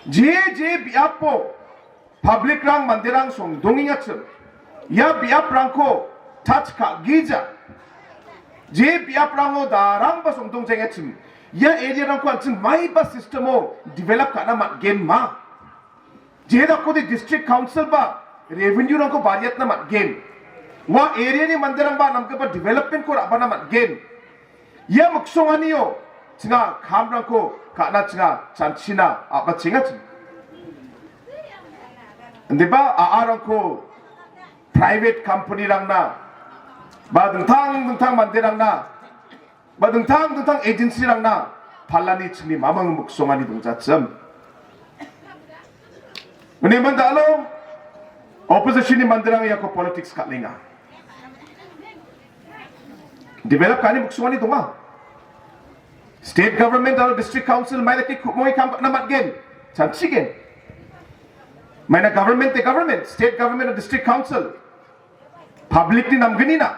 je je biapo public-rang manderang songdongengachim, ia biaprangko touch ka·gija. Je biaprango darangba songdongjaengachim, ia area-rangko an·ching maiba system-o develop ka·na man·genma. Jedakode district council-ba revenue-rangko bariatna man·gen. Ua area-ni manderangba namgipa development-ko ra·bana man·gen. Ia miksonganio chinga kamrangko ka·na chinga chanchina a·bachengachim. Indiba a·arangko private company-rangna ba dingtang dingtang manderangna ba dingtang dingtang agency-rangna palani chingni mamang miksongani dongjachim. Unigimin dalo opposition-ni manderang iako politics ka·enga. Develop ka·ani miksongani donga. State government aro district council mai dake ku·monge kam ka·na man·gen, chanchigen. Maina government de government, state government aro district council. Public-ni namgnina.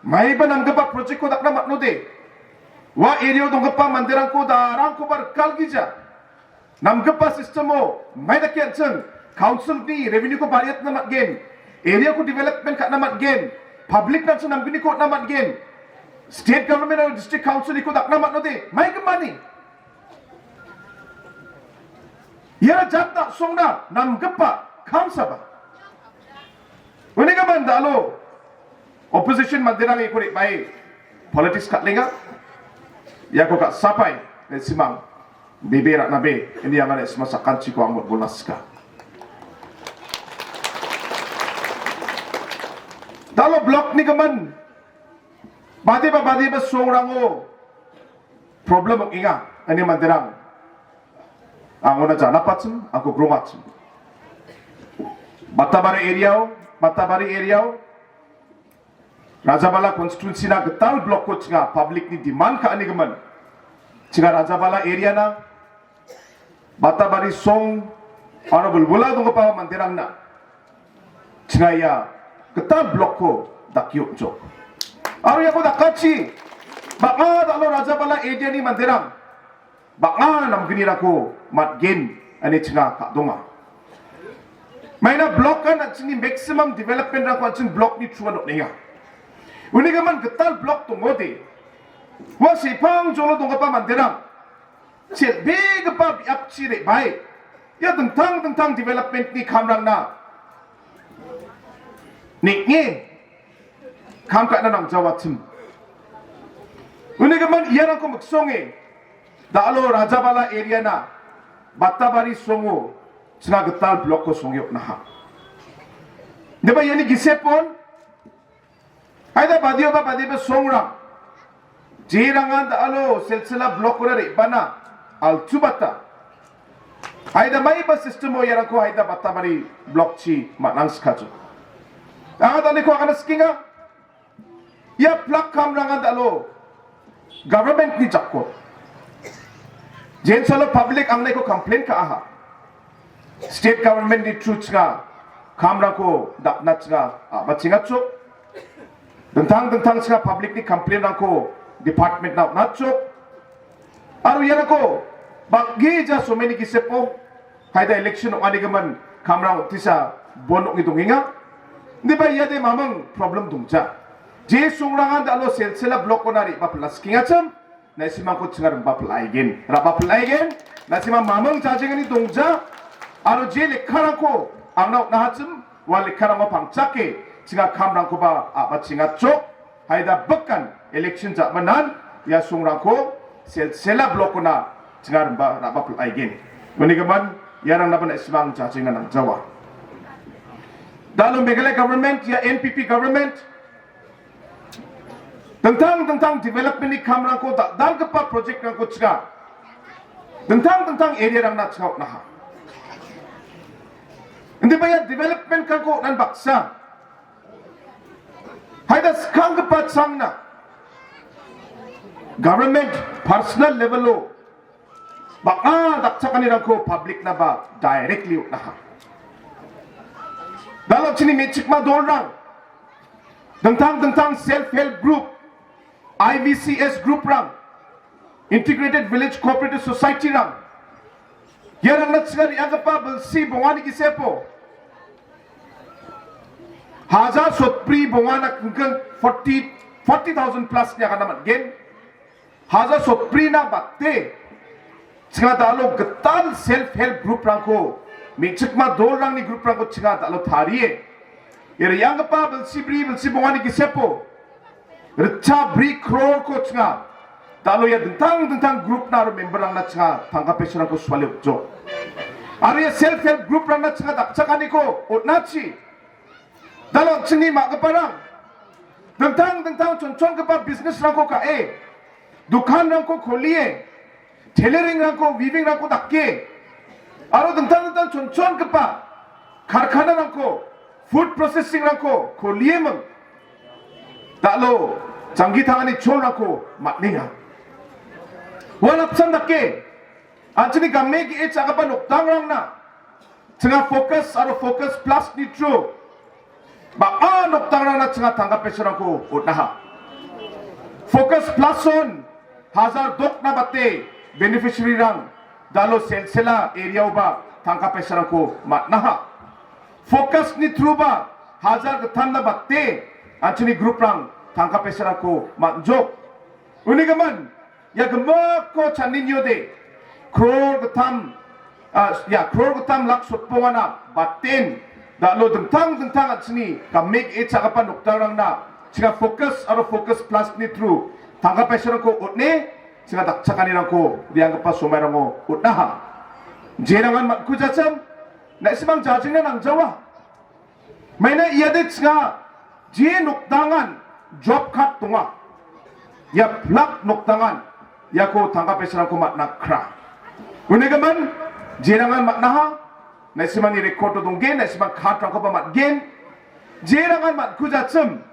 Maiba namgipa project-ko dakna man·ode. Ua area-o donggipa manderangko darangkoba rikalgija. Namgipa system-o mai dake an·ching council-ni revenue-ko bariatna man·gen. Area-ko development ka·na man·gen. Public-na an·ching namgniko on·na man·gen. State government aro district council-niko dakna man·ode. Mai gimin? Ia jatna songna namgipa kamsaba. Unigimin dalo opposition manderang iako re·bae politics ka·enga. Iako ka·sapae na·simang bebe ra·nabe ini angana isma sakanchiko ang motbolasika. Dalo block-nigimin badiba badiba songrango problem ong·enga, ine manderang. Angona janapachim, angko grongachim. Batabari area-o, Batabari area-o, Rajabala constituency-na gital block-ko chinga public-ni demand ka·anigimin. Chinga Rajabala area-na, Batabari song, aro bilbila donggipa manderangna. Chinga ia gital block-ko dakio on·chok. Aro iako dakachi, bang·a dalo Rajabala area-ni manderang, bang·a namgnirangko man·gen ine chinga ka·donga. Maina block-an an·chingni maximum development-rangko an·ching block-ni through-an on·enga. Unigimin gital block dongode, ua sepangjolo donggipa manderang, sel·begipa biapchi re·bae, ia dingtang dingtang development-ni kamrangna neng·e kam ka·na nangjawachim. Unigimin iarangko miksonge, dalo Rajabala area-na, Batabari songo, chinga gital block-ko songe on·aha. Deba iani gisepon, Haida badioba badiba songrang. Jerangan da·alo silsila block-ora re·bana alchubata. Haida maiba system-o iarangko haida Batabari block-chi man·angskajo. Anga da·aliko agana sikenga. Ia plak kamrangan da·alo government-ni jako. Jensalo public angnaiko complain ka·aha. State government-ni through chinga kamrangko dakna chinga a·bachengatchok. Dingtang dingtang chinga public-ni complain-rangko department-na on·atchok. Aro iarangko bang·gija someni gisepo haida election ong·anigimin kamrang otisa bon ong·e dongenga. Indiba iade maming problem dongja. Je songrangan da·alo silsila block-ona re·bapila sikengachim. Na·simangko chinga rimba pil·aigen, raba pil·aigen, na·simang maming jajengani dongja, aro je lekkarangko angna on·ahachim, ua lekkarango pangchake chinga kamrangkoba a·bachengatchok. Haida bekan election ja·manan ia songrangko sel-, sela blokona chinga rimba ra·bapil aigen. Unigimin iarangnaban na·simang jajingna nangjawa. Dalo Meghalaya government, ia N P P government, dingtang dingtang development-ni kamrangko, dal-, dal·dalgipa project-rangko chinga, dingtang dingtang area-rangna chinga on·aha. Indiba ia development-rangko on·an baksa, haida skanggipa changna government personal level-o bang·a dakchakanirangko public-naba directly on·aha. Dalo chini me·chikma dolrang, dingtang dingtang self help group, I V C S group-rang, Integrated Village Cooperative Society-rang, iarangna chinga re·anggipa bilsi bongani gisepo hajar sotbri bongana kingking forty, forty thousand plus-ni agana man·gen. Hajar sotbrina bate chinga dalo gital self help group-rangko, me·chikma dolrangni group-rangko chinga dalo tarie, ia re·anggipa bilsi bri, bilsi bongani gisepo ritcha bri crore-ko chinga dalo ia dingtang dingtang group-na aro member-rangna chinga tangka paisarangko suale on·jok. Aro ia self help group-rangna chinga dakchakaniko on·achi, dalo an·chingni ma·giparang dingtang dingtang chonchongipa business-rangko ka·e, dokanrangko kolie, tailoring-rangko, weaving-rangko dake, aro dingtang dingtang chonchongipa karkhanarangko, food processing-rangko kolieming, dalo janggi tangani cholrangko man·enga. Uan apsan dake, an·chingni game ge·e cha·gipa nokdangrangna chinga Focus aro Focus Plus-ni through bang·a nokdangrangna chinga tangka paisarangko on·aha. Focus Plus-on hajar dokna bate beneficiary-rang dalo selsela area-oba tangka paisarangko man·aha. Focus-ni through-ba hajar gittamna bate an·chingni group-rang tangka paisarangko man·jok. Unigimin ia gimikko chaniniode, crore gittam, ah, ia crore gittam lak sotbongana baten, dalo dingtang dingtang an·chingni game ge·e cha·gipa nokdangrangna chinga Focus aro Focus Plus-ni through tangka paisarangko on·e, chinga dakchakanirangko re·anggipa somairango on·aha. Jerangan man·kujachim, na·simang jajingna nangjawa. Maina iade chinga je nokdangan job card donga, ia plak nokdangan iako tangka paisarangko man·a kra. Unigimin jerangan man·aha, na·simangni record-o donggen, na·simang card-rangkoba man·gen. Jerangan man·kujachim,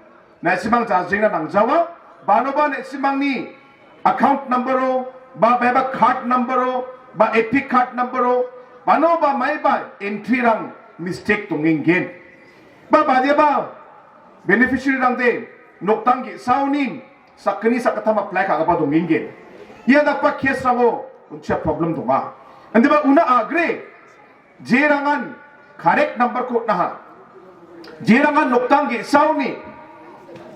na·simang jajingna nangjawa, banoba na·simangni account number-o, ba, beba card number-o, ba, epic card number-o, banoba maiba entry-rang mistake dongenggen. Ba, badiaba beneficiary-rangde nokdang ge·saoni sakgni sakgittam apply ka·gipa dongenggen. Ia dakgipa case-rango uncha problem donga. Indiba una agre jerangan correct number-ko on·aha. Jerangan nokdang ge·saoni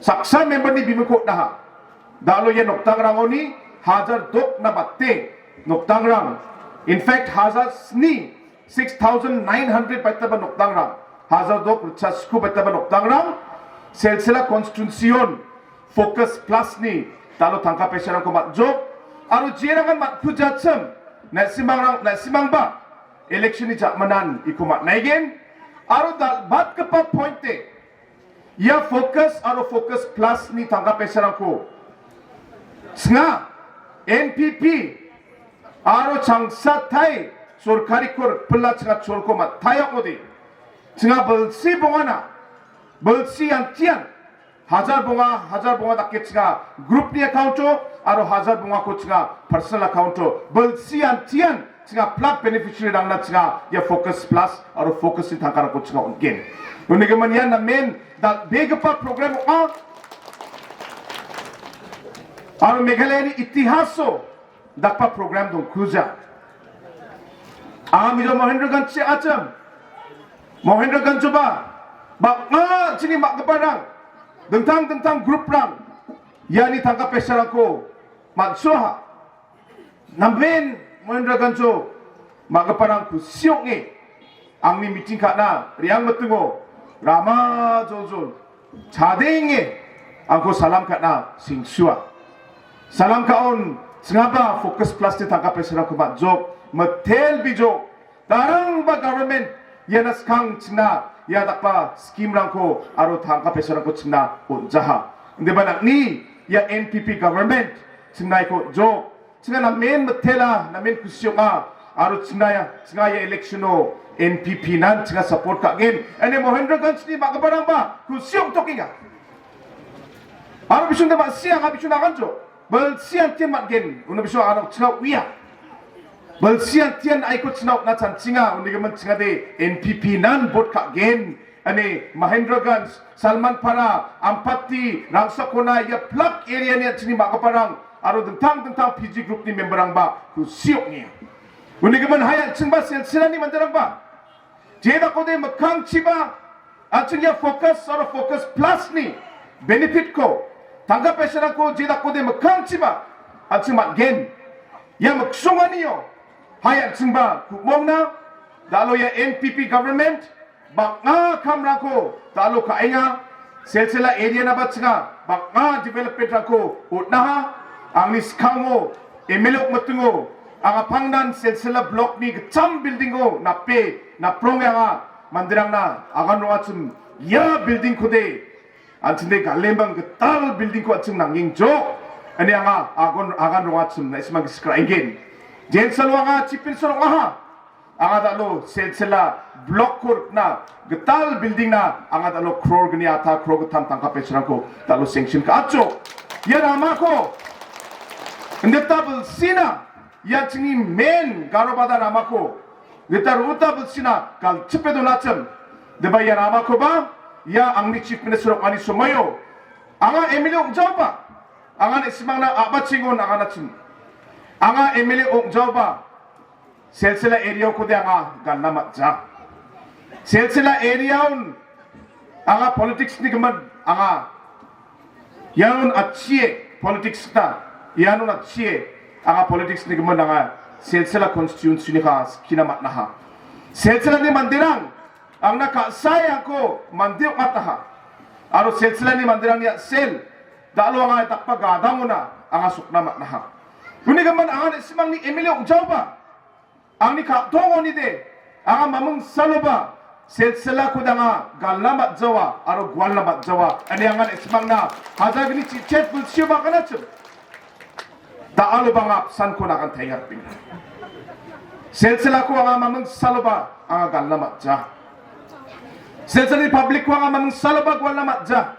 saksa member-ni bimingko on·aha. Dalo ia nokdangrangoni hajar dokna bate nokdangrang. In fact, hajar sni, six thousand nine hundred baitaba nokdangrang. Hajar dok ritchasku baitaba nokdangrang. Selsela constituency-on Focus Plus-ni dalo tangka paisarangko man·jok. Aro jerangan man·kujachim, na·simangrang, na·simangba election-ni ja·manan iko man·aigen. Aro dal-, batgipa point-e, ia Focus aro Focus Plus-ni tangka paisarangko chinga N P P aro changsatai sorkariko rikpila chinga cholko mataiakode, chinga bilsi bongana, bilsi antian, hajar bonga, hajar bonga dake chinga group-ni account-o, aro hajar bongako chinga personal account-o, bilsi antian chinga plak beneficiary-rangna chinga ia Focus Plus aro Focus-ni tangkarangko chinga on·gen. Unigimin ian namen dal·begipa program ong·a. Aro Meghalayani itihaso dakgipa program dongkuja. Anga Mizo Mohendraganj achim, Mohendraganjoba bang·a chini ma·giparang, dingtang dingtang group-rang iani tangka paisarangko man·soaha. Namen Mohendraganjo ma·giparang kusi ong·e angni meeting ka·na re·angmitingo rama joljol chadenge angko salam ka·na singsua. Salam ka·on chingaba Focus Plus-ni tangka paisarangko man·jok, mitel bijok, darangba government iana skang chingna, ia dakba scheme-rangko aro tangka paisarangko chingna on·jaha. Indiba nang·ni ia N P P government chingnaiko on·jok. Chinga namen mitela, namen kusi ong·a, aro chinga ia, chinga ia election-o N P P-nan chinga support ka·gen. Ine Mahendraganj-ni ma·giparangba kusi ong·tokenga. Aro bisonde ma·sia, anga bisonde aganjo. Bilsi antian man·gen, uno biso aro chinga uia. Bilsi antian aiko chingna on·na chanchinga, unigimin chingade N P P-nan vote ka·gen. Ine Mahendraganj, Salmanpara, Ampati, Rangsakona, ia plak area-ni an·chingni ma·giparang aro dingtang dingtang P G group-ni member-rangba kusi ong·enga. Unigimin hai an·chingba Silchilani manderangba jedakode mikkangchiba an·ching ia Focus aro Focus Plus-ni benefit-ko, tangka paisarangko jedakode mikkangchiba an·ching man·gen. Ia miksonganio hai an·chingba ku·mongna, dalo ia N P P government bang·a kamrangko dalo ka·enga. Silchila area-naba chinga bang·a development-rangko on·aha. Angni skango M L A ong·mitingo anga pangnan Silchila block-ni gitcham building-o nape napronge anga manderangna agan rongachim ia building-kode an·chingde galemang gital building-ko an·ching nangengjok. Ine anga agon, agan rongachim na·simang gisik ra·engen. Jensalo anga chief minister ong·aha. Anga dalo Silchila block-ko rikna gital building-na anga dalo crore gni ata crore gittam tangka paisarangko dalo sanction ka·achok. Ia ramako indita bilsina, ia chingni main Garobada ramako indita ro·ota bilsina galchipe donachim. Deba ia ramakoba ia angni chief minister ong·ani somoio anga M L A ong·jaoba, anga na·simangna a·bachengon aganachim. Anga M L A ong·jaoba Silchila area-okode anga galna man·ja. Silchila area-on anga politics-ni gimin anga ianon atchie politics ta, ianon atchie anga politics-ni gimin anga Silchila constituency-ni ka skina man·aha. Silchilani manderang angna ka·sae angko mande ong·ataha. Aro Silchilani manderangni a·sel dalo anga dakba gadangona anga sokna man·aha. Uni gimin anga na·simangni M L A ong·jaoba, angni ka·tongonide anga maming saloba Silchilakode anga galna man·jawa aro gualna man·jawa. Ine anga na·simangna hajalgni chichet bilsio baganachim. Da·alo bang·a apsanko nagan taiga pina. Silchilako anga maming saloba anga galna man·ja. Silchilani public-ko anga maming saloba gualna man·ja.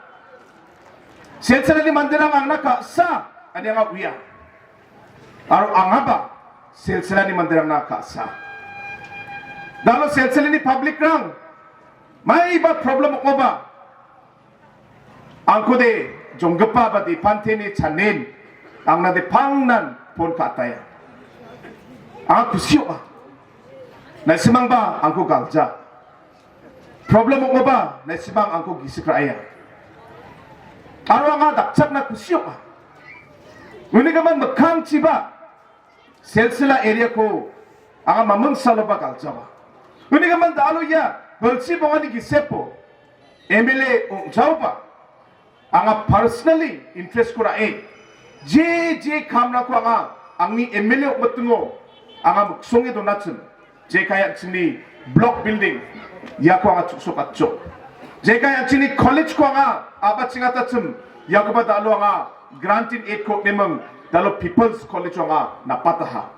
Silchilani manderang angna ka·sa, ine anga uia. Aro angaba Silchilani manderangna ka·sa. Dalo Silchilani public-rang maiba problem ong·oba, angkode jonggipa ba dipanteni chanen angnade pangnan phone ka·ataia. Anga kusi ong·a. Na·simangba angko galja. Problem ong·oba na·simang angko gisik ra·aia. Aro anga dakchakna kusi ong·a. Uni gimin mikkangchiba Silchila area-ko anga maming saloba galjawa. Uni gimin dalo ia bilsi bongani gisepo M L A ong·jaoba anga personally interest-ko ra·e, je, je kamrangko anga angni M L A ong·mitingo anga miksonge donachim. Jekai an·chingni block building, iako anga chu·sokatchok. Jekai an·chingni college-ko anga a·bachengatachim, iakoba dalo anga grant in aid-ko neming, dalo People's College-o anga napataha.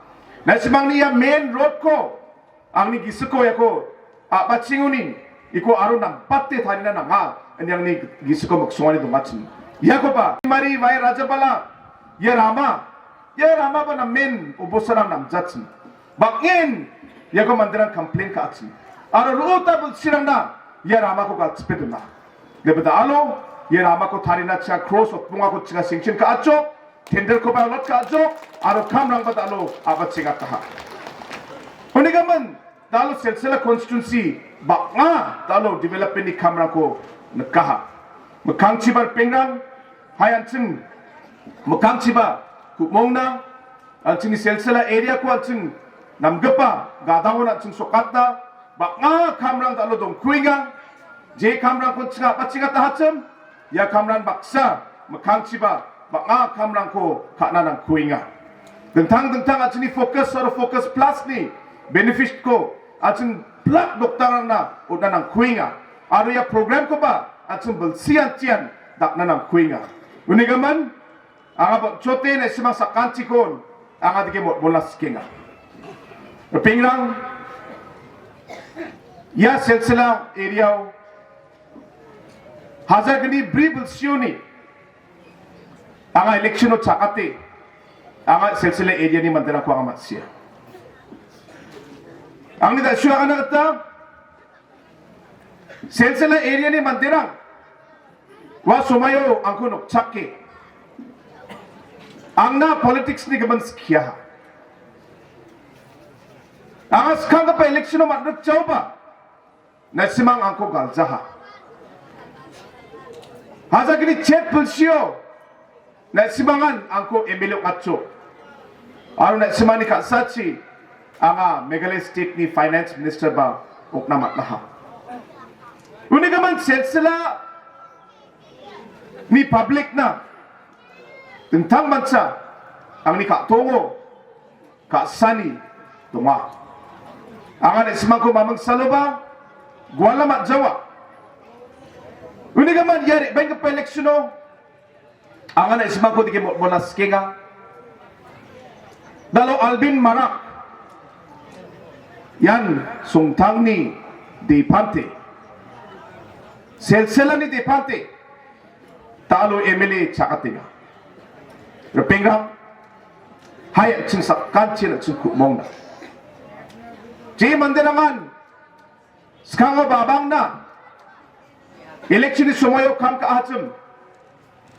Na·simangni ia main road-ko angni gisiko iako a·bachengoni iko aro nambate tarina nanga, ine angni gisiko miksongani dongachim. Iakoba, Mari vai Rajabala, ia rama, ia ramaba namen obosaran namjachim. Bang·en iako manderang complain ka·achim. Aro ro·ota bilsirangna ia ramako galchipe dona. Debada alo, ia ramako tarina chinga cross otbongako chinga sanction ka·achok, tender-koba allot ka·achok, aro kamrangba dalo a·bachengataha. Unigimin dalo Silchila constituency bang·a dalo development-ni kamrangko nikaha. Mikkangchiba ripengrang, hai an·ching mikkangchiba ku·mongna, an·chingni Silchila area-ko an·ching namgipa gadangona an·ching sokatna, bang·a kamrang dalo dongkuenga. Je kamrangko chinga a·bachengatahachim, ia kamrang baksa mikkangchiba bang·a kamrangko ka·na nangkuenga. Dingtang dingtang an·chingni focus aro focus plus-ni benefit-ko an·ching plak doktangrangna on·na nangkuenga. Aro ia program-koba an·ching bilsi antian dakna nangkuenga. Unigimin, anga bang·chote na·simang sakantikon anga dike motmotna sikenga. Ripengrang, ia Silsila area-o hajar gni bri bilsioni anga election-o chakate, anga Silsila area-ni manderangko anga ma·sia. Angni da·sio agana gita Silsila area-ni manderang ua somaio angko nokchake, angna politics-ni gimin skiaha. Anga skanggipa election-o man·rikjaoba, na·simang angko galjaha. Hajar gni chet bilsio na·simangan angko M L A ong·atjo. Aro na·simangni ka·sachi anga Meghalaya State-ni Finance Minister-ba ong·na man·aha. Unigimin Silsila-ni public-na dingtangmancha angni ka·tongo ka·sani donga. Anga na·simangko mamingsaloba guala man·jawa. Unigimin ia re·baenggipa election-o anga na·simangko dike motmotna sikenga. Da·alo Albin Marak, ian Songtangni depante, Silsilani depante, da·alo M L A chakatenga. Ripengrang, hai an·ching sakantian an·ching ku·mongna. Je manderangan skango babangna election-ni somoio kam ka·achim,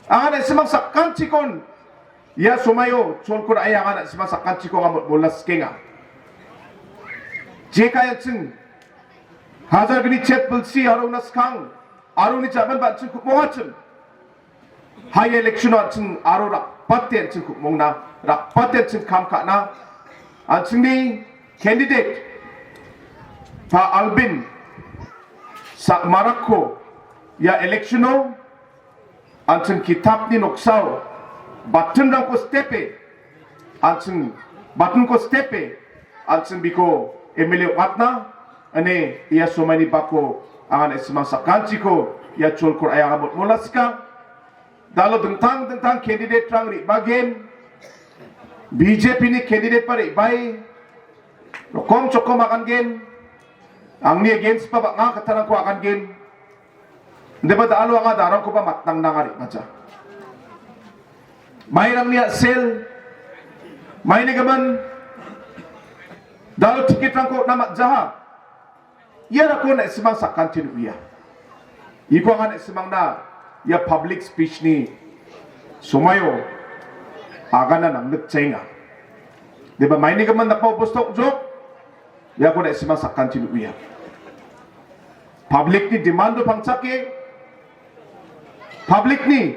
anga na·simang sakantikon ia somoio cholko ra·e anga na·simang sakantiko anga motmotna sikenga. Jekai an·ching hajar gni chet bilsi aro una skang aro uni jaman ba an·ching ku·mongachim. Hai election-o an·ching aro rakbate an·ching ku·mongna, rakbate an·ching kam ka·na, an·chingni candidate Pa Albin Sa-, Marakko ia election-o an·ching kitapni noksao button-rangko stepe, an·ching button-ko stepe, an·ching biko M L A ong·atna, ine ia somaini bako anga na·simang sakantiko ia cholko ra·e anga motmotna sika. Da·alo dingtang dingtang candidate-rang re·bagen, B J P-ni candidate-ba re·bae rokom chokom agangen, angni against-ba bang·a kattarangko agangen. Indiba da·alo anga darangkoba matnangna anga re·baja. Mairangni a·sel, maini gimin, da·alo ticket-rangko on·na man·jaha. Iarangko na·simang sakantin uia. Iko anga na·simangna ia public speech-ni somoio agana nangnikjaenga. Indiba maini gimin dakba obosta ong·jok, iako na·simang sakantin uia. Public-ni demand-o pangchake, public-ni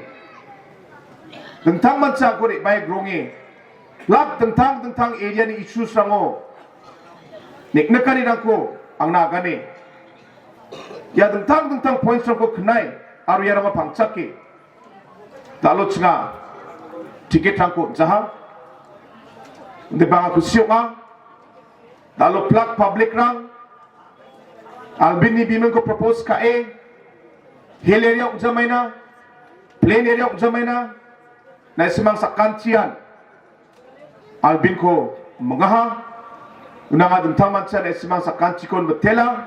dingtangmancha angko re·bae gronge, plak dingtang dingtang area-ni issues-rango neng·nikanirangko angna agane. Ia dingtang dingtang points-rangko knae aro iarangko pangchake, da·alo chinga ticket-rangko on·jaha. Indiba anga kusi ong·a. Da·alo plak public-rang Albin-ni bimingko propose ka·e, hill area ong·jamaina, plain area ong·jamaina, na·simang sakantian Albin-ko mingaha, unanga dingtangmancha na·simang sakantikon mitela,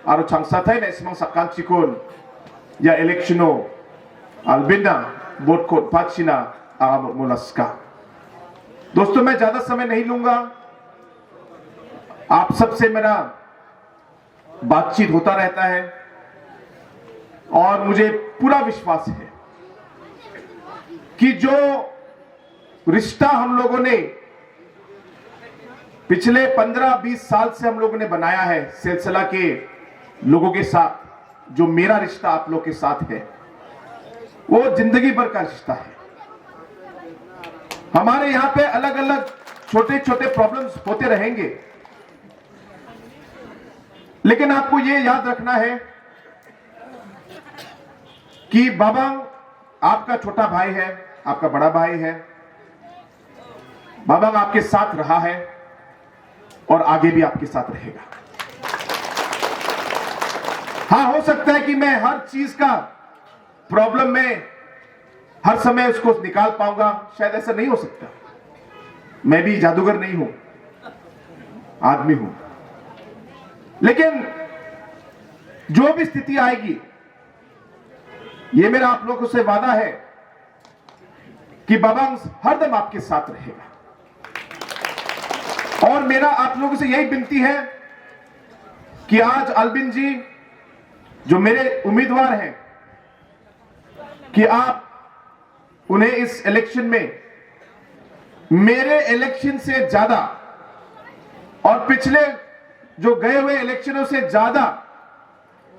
aro changsatai na·simang sakantikon ia election-o Albin-na vote-ko on·pachina anga motmotna sika. दोस्तों, मैं ज्यादा समय नहीं लूंगा। आप सबसे मेरा बातचीत होता रहता है और मुझे पूरा विश्वास है कि जो रिश्ता हम लोगों ने पिछले पन्द्रह बीस साल से हम लोगों ने बनाया है, सिलसिला के लोगों के साथ, जो मेरा रिश्ता आप लोग के साथ है, वो जिंदगी भर का रिश्ता है। हमारे यहाँ पे अलग-अलग छोटे-छोटे प्रॉब्लम्स होते रहेंगे, लेकिन आपको ये याद रखना है कि बाबा आपका छोटा भाई है, आपका बड़ा भाई है। बाबांग आपके साथ रहा है और आगे भी आपके साथ रहेगा। हाँ, हो सकता है कि मैं हर चीज का प्रॉब्लम में हर समय उसको निकाल पाऊंगा, शायद ऐसा नहीं हो सकता। मैं भी जादूगर नहीं हूं, आदमी हूं। लेकिन जो भी स्थिति आएगी, ये मेरा आप लोगों से वादा है कि बाबांग हरदम आपके साथ रहेगा। और मेरा आप लोगों से यही विनती है कि आज अल्बिन जी जो मेरे उम्मीदवार हैं, कि आप उन्हें इस इलेक्शन में मेरे इलेक्शन से ज्यादा और पिछले जो गए हुए इलेक्शनों से ज्यादा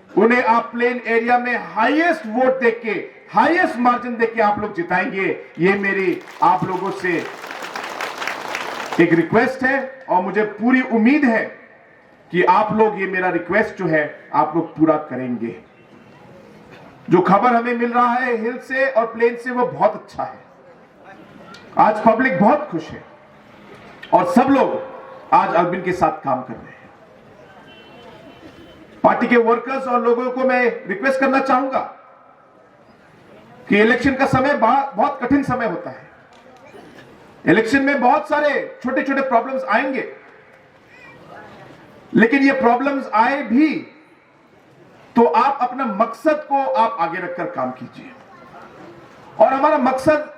उन्हें आप प्लेन एरिया में हाईएस्ट वोट देके, हाईएस्ट मार्जिन देके आप लोग जिताएंगे। ये मेरी आप लोगों से एक रिक्वेस्ट है और मुझे पूरी उम्मीद है कि आप लोग ये मेरा रिक्वेस्ट जो है, आप लोग पूरा करेंगे। जो खबर हमें मिल रहा है हिल से और प्लेन से, वो बहुत अच्छा है। आज पब्लिक बहुत खुश है और सब लोग आज अरविंद के साथ काम कर रहे हैं। पार्टी के वर्कर्स और लोगों को मैं रिक्वेस्ट करना चाहूंगा कि इलेक्शन का समय बा-, बहुत कठिन समय होता है। इलेक्शन में बहुत सारे छोटे छोटे प्रॉब्लम्स आएंगे, लेकिन ये प्रॉब्लम्स आए भी, तो आप अपना मकसद को आप आगे रखकर काम कीजिए। और हमारा मकसद,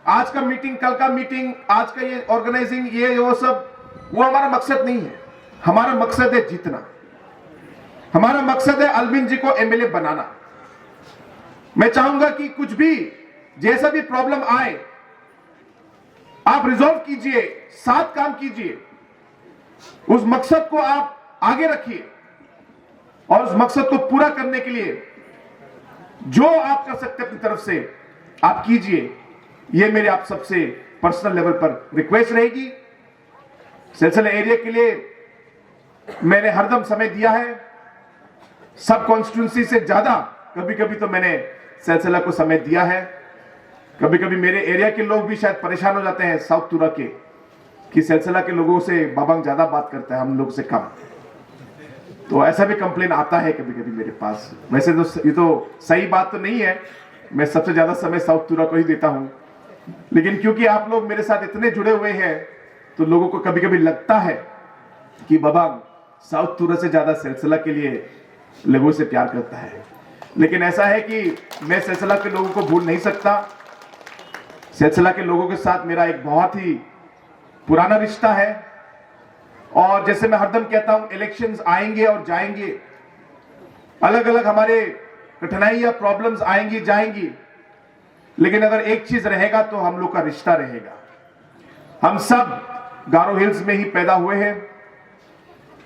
आज का मीटिंग, कल का मीटिंग, आज का ये ऑर्गेनाइजिंग, ये वो सब, वो हमारा मकसद नहीं है। हमारा मकसद है जीतना। हमारा मकसद है अल्विन जी को एमएलए बनाना। मैं चाहूंगा कि कुछ भी, जैसा भी प्रॉब्लम आए, आप रिजॉल्व कीजिए, साथ काम कीजिए, उस मकसद को आप आगे रखिए और उस मकसद को पूरा करने के लिए जो आप कर सकते अपनी तरफ से, आप कीजिए। ये मेरे आप सबसे पर्सनल लेवल पर रिक्वेस्ट रहेगी। सिलसिला एरिया के लिए मैंने हरदम समय दिया है, सब कॉन्स्टिट्यूएंसी से ज्यादा कभी कभी तो मैंने सिलसिला को समय दिया है। कभी कभी मेरे एरिया के लोग भी शायद परेशान हो जाते हैं साउथ तुरा के, कि सिलसिला के लोगों से बाबांग ज्यादा बात करता है, हम लोग से कम। तो ऐसा भी कंप्लेन आता है कभी कभी मेरे पास। वैसे तो स-, ये तो सही बात तो नहीं है, मैं सबसे ज्यादा समय साउथ तुरा को ही देता हूँ, लेकिन क्योंकि आप लोग मेरे साथ इतने जुड़े हुए हैं, तो लोगों को कभी कभी लगता है कि बाबांग साउथ तुरा से ज्यादा सिलसिला के लिए लोगों से प्यार करता है। लेकिन ऐसा है कि मैं सिलसिला के लोगों को भूल नहीं सकता। सिलसिला के लोगों के साथ मेरा एक बहुत ही पुराना रिश्ता है। और जैसे मैं हरदम कहता हूं, इलेक्शंस आएंगे और जाएंगे, अलग अलग हमारे कठिनाई या प्रॉब्लम्स आएंगी जाएंगी, लेकिन अगर एक चीज रहेगा तो हम लोग का रिश्ता रहेगा। हम सब गारो हिल्स में ही पैदा हुए हैं,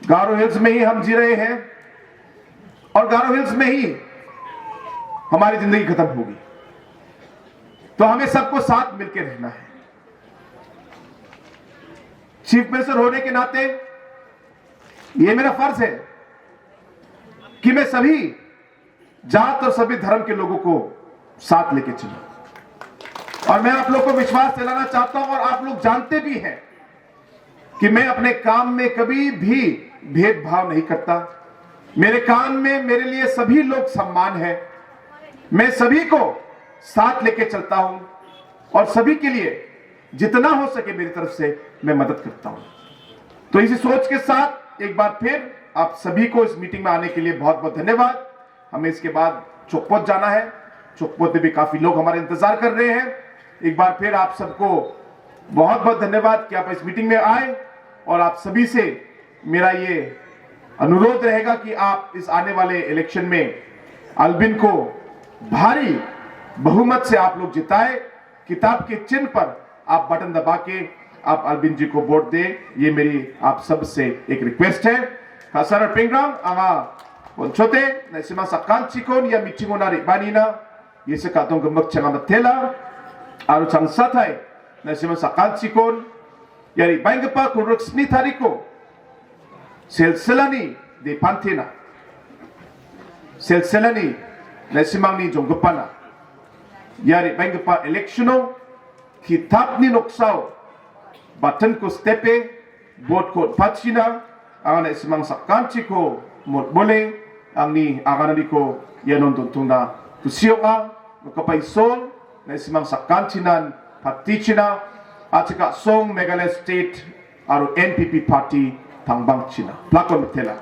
गारो हिल्स में ही हम जी रहे हैं और गारो हिल्स में ही हमारी जिंदगी खत्म होगी। तो हमें सबको साथ मिलकर रहना है। चीफ मिनिस्टर होने के नाते ये मेरा फर्ज है कि मैं सभी जात और सभी धर्म के लोगों को साथ लेके चलूं। और मैं आप लोग को विश्वास दिलाना चाहता हूं, और आप लोग जानते भी हैं कि मैं अपने काम में कभी भी भेदभाव नहीं करता। मेरे काम में मेरे लिए सभी लोग सम्मान है। मैं सभी को साथ लेके चलता हूं और सभी के लिए जितना हो सके मेरी तरफ से मैं मदद करता हूं। तो इसी सोच के साथ एक बार फिर आप सभी को इस मीटिंग में आने के लिए बहुत बहुत धन्यवाद। हमें इसके बाद चोकपोत जाना है। चोकपोत में भी काफी लोग हमारे इंतजार कर रहे हैं। एक बार फिर आप सबको बहुत बहुत धन्यवाद कि आप इस मीटिंग में आए, और आप सभी से मेरा ये अनुरोध रहेगा कि आप इस आने वाले इलेक्शन में अल्विन को भारी बहुमत से आप लोग जिताए। किताब के चिन्ह पर आप बटन दबा के आप अल्विन जी को वोट दें, ये मेरी आप सब से एक रिक्वेस्ट है। Kasar Pingrang, anga ponchote, naisima sakan chikon, ia meeting-ona re·banina, Yese ka·tong gimik changa mitela, aro changsatai, naisima sakan chikon, ia re·baenggipa kolgrik sni tariko, Selselani depantena. Selselani naisimangni jonggipana. Ia re·baenggipa election-o kitapni noksao button-ko stepe, vote-ko on·pachina, anga na·simang sakantiko motbole angni agananiko ianon dontongna kusi ong·a. Nokgipa Isol, na·simang sakantinan patichina, a·chik a·song Meghalaya State aro N P P party tangbangchina. Plakon mitela.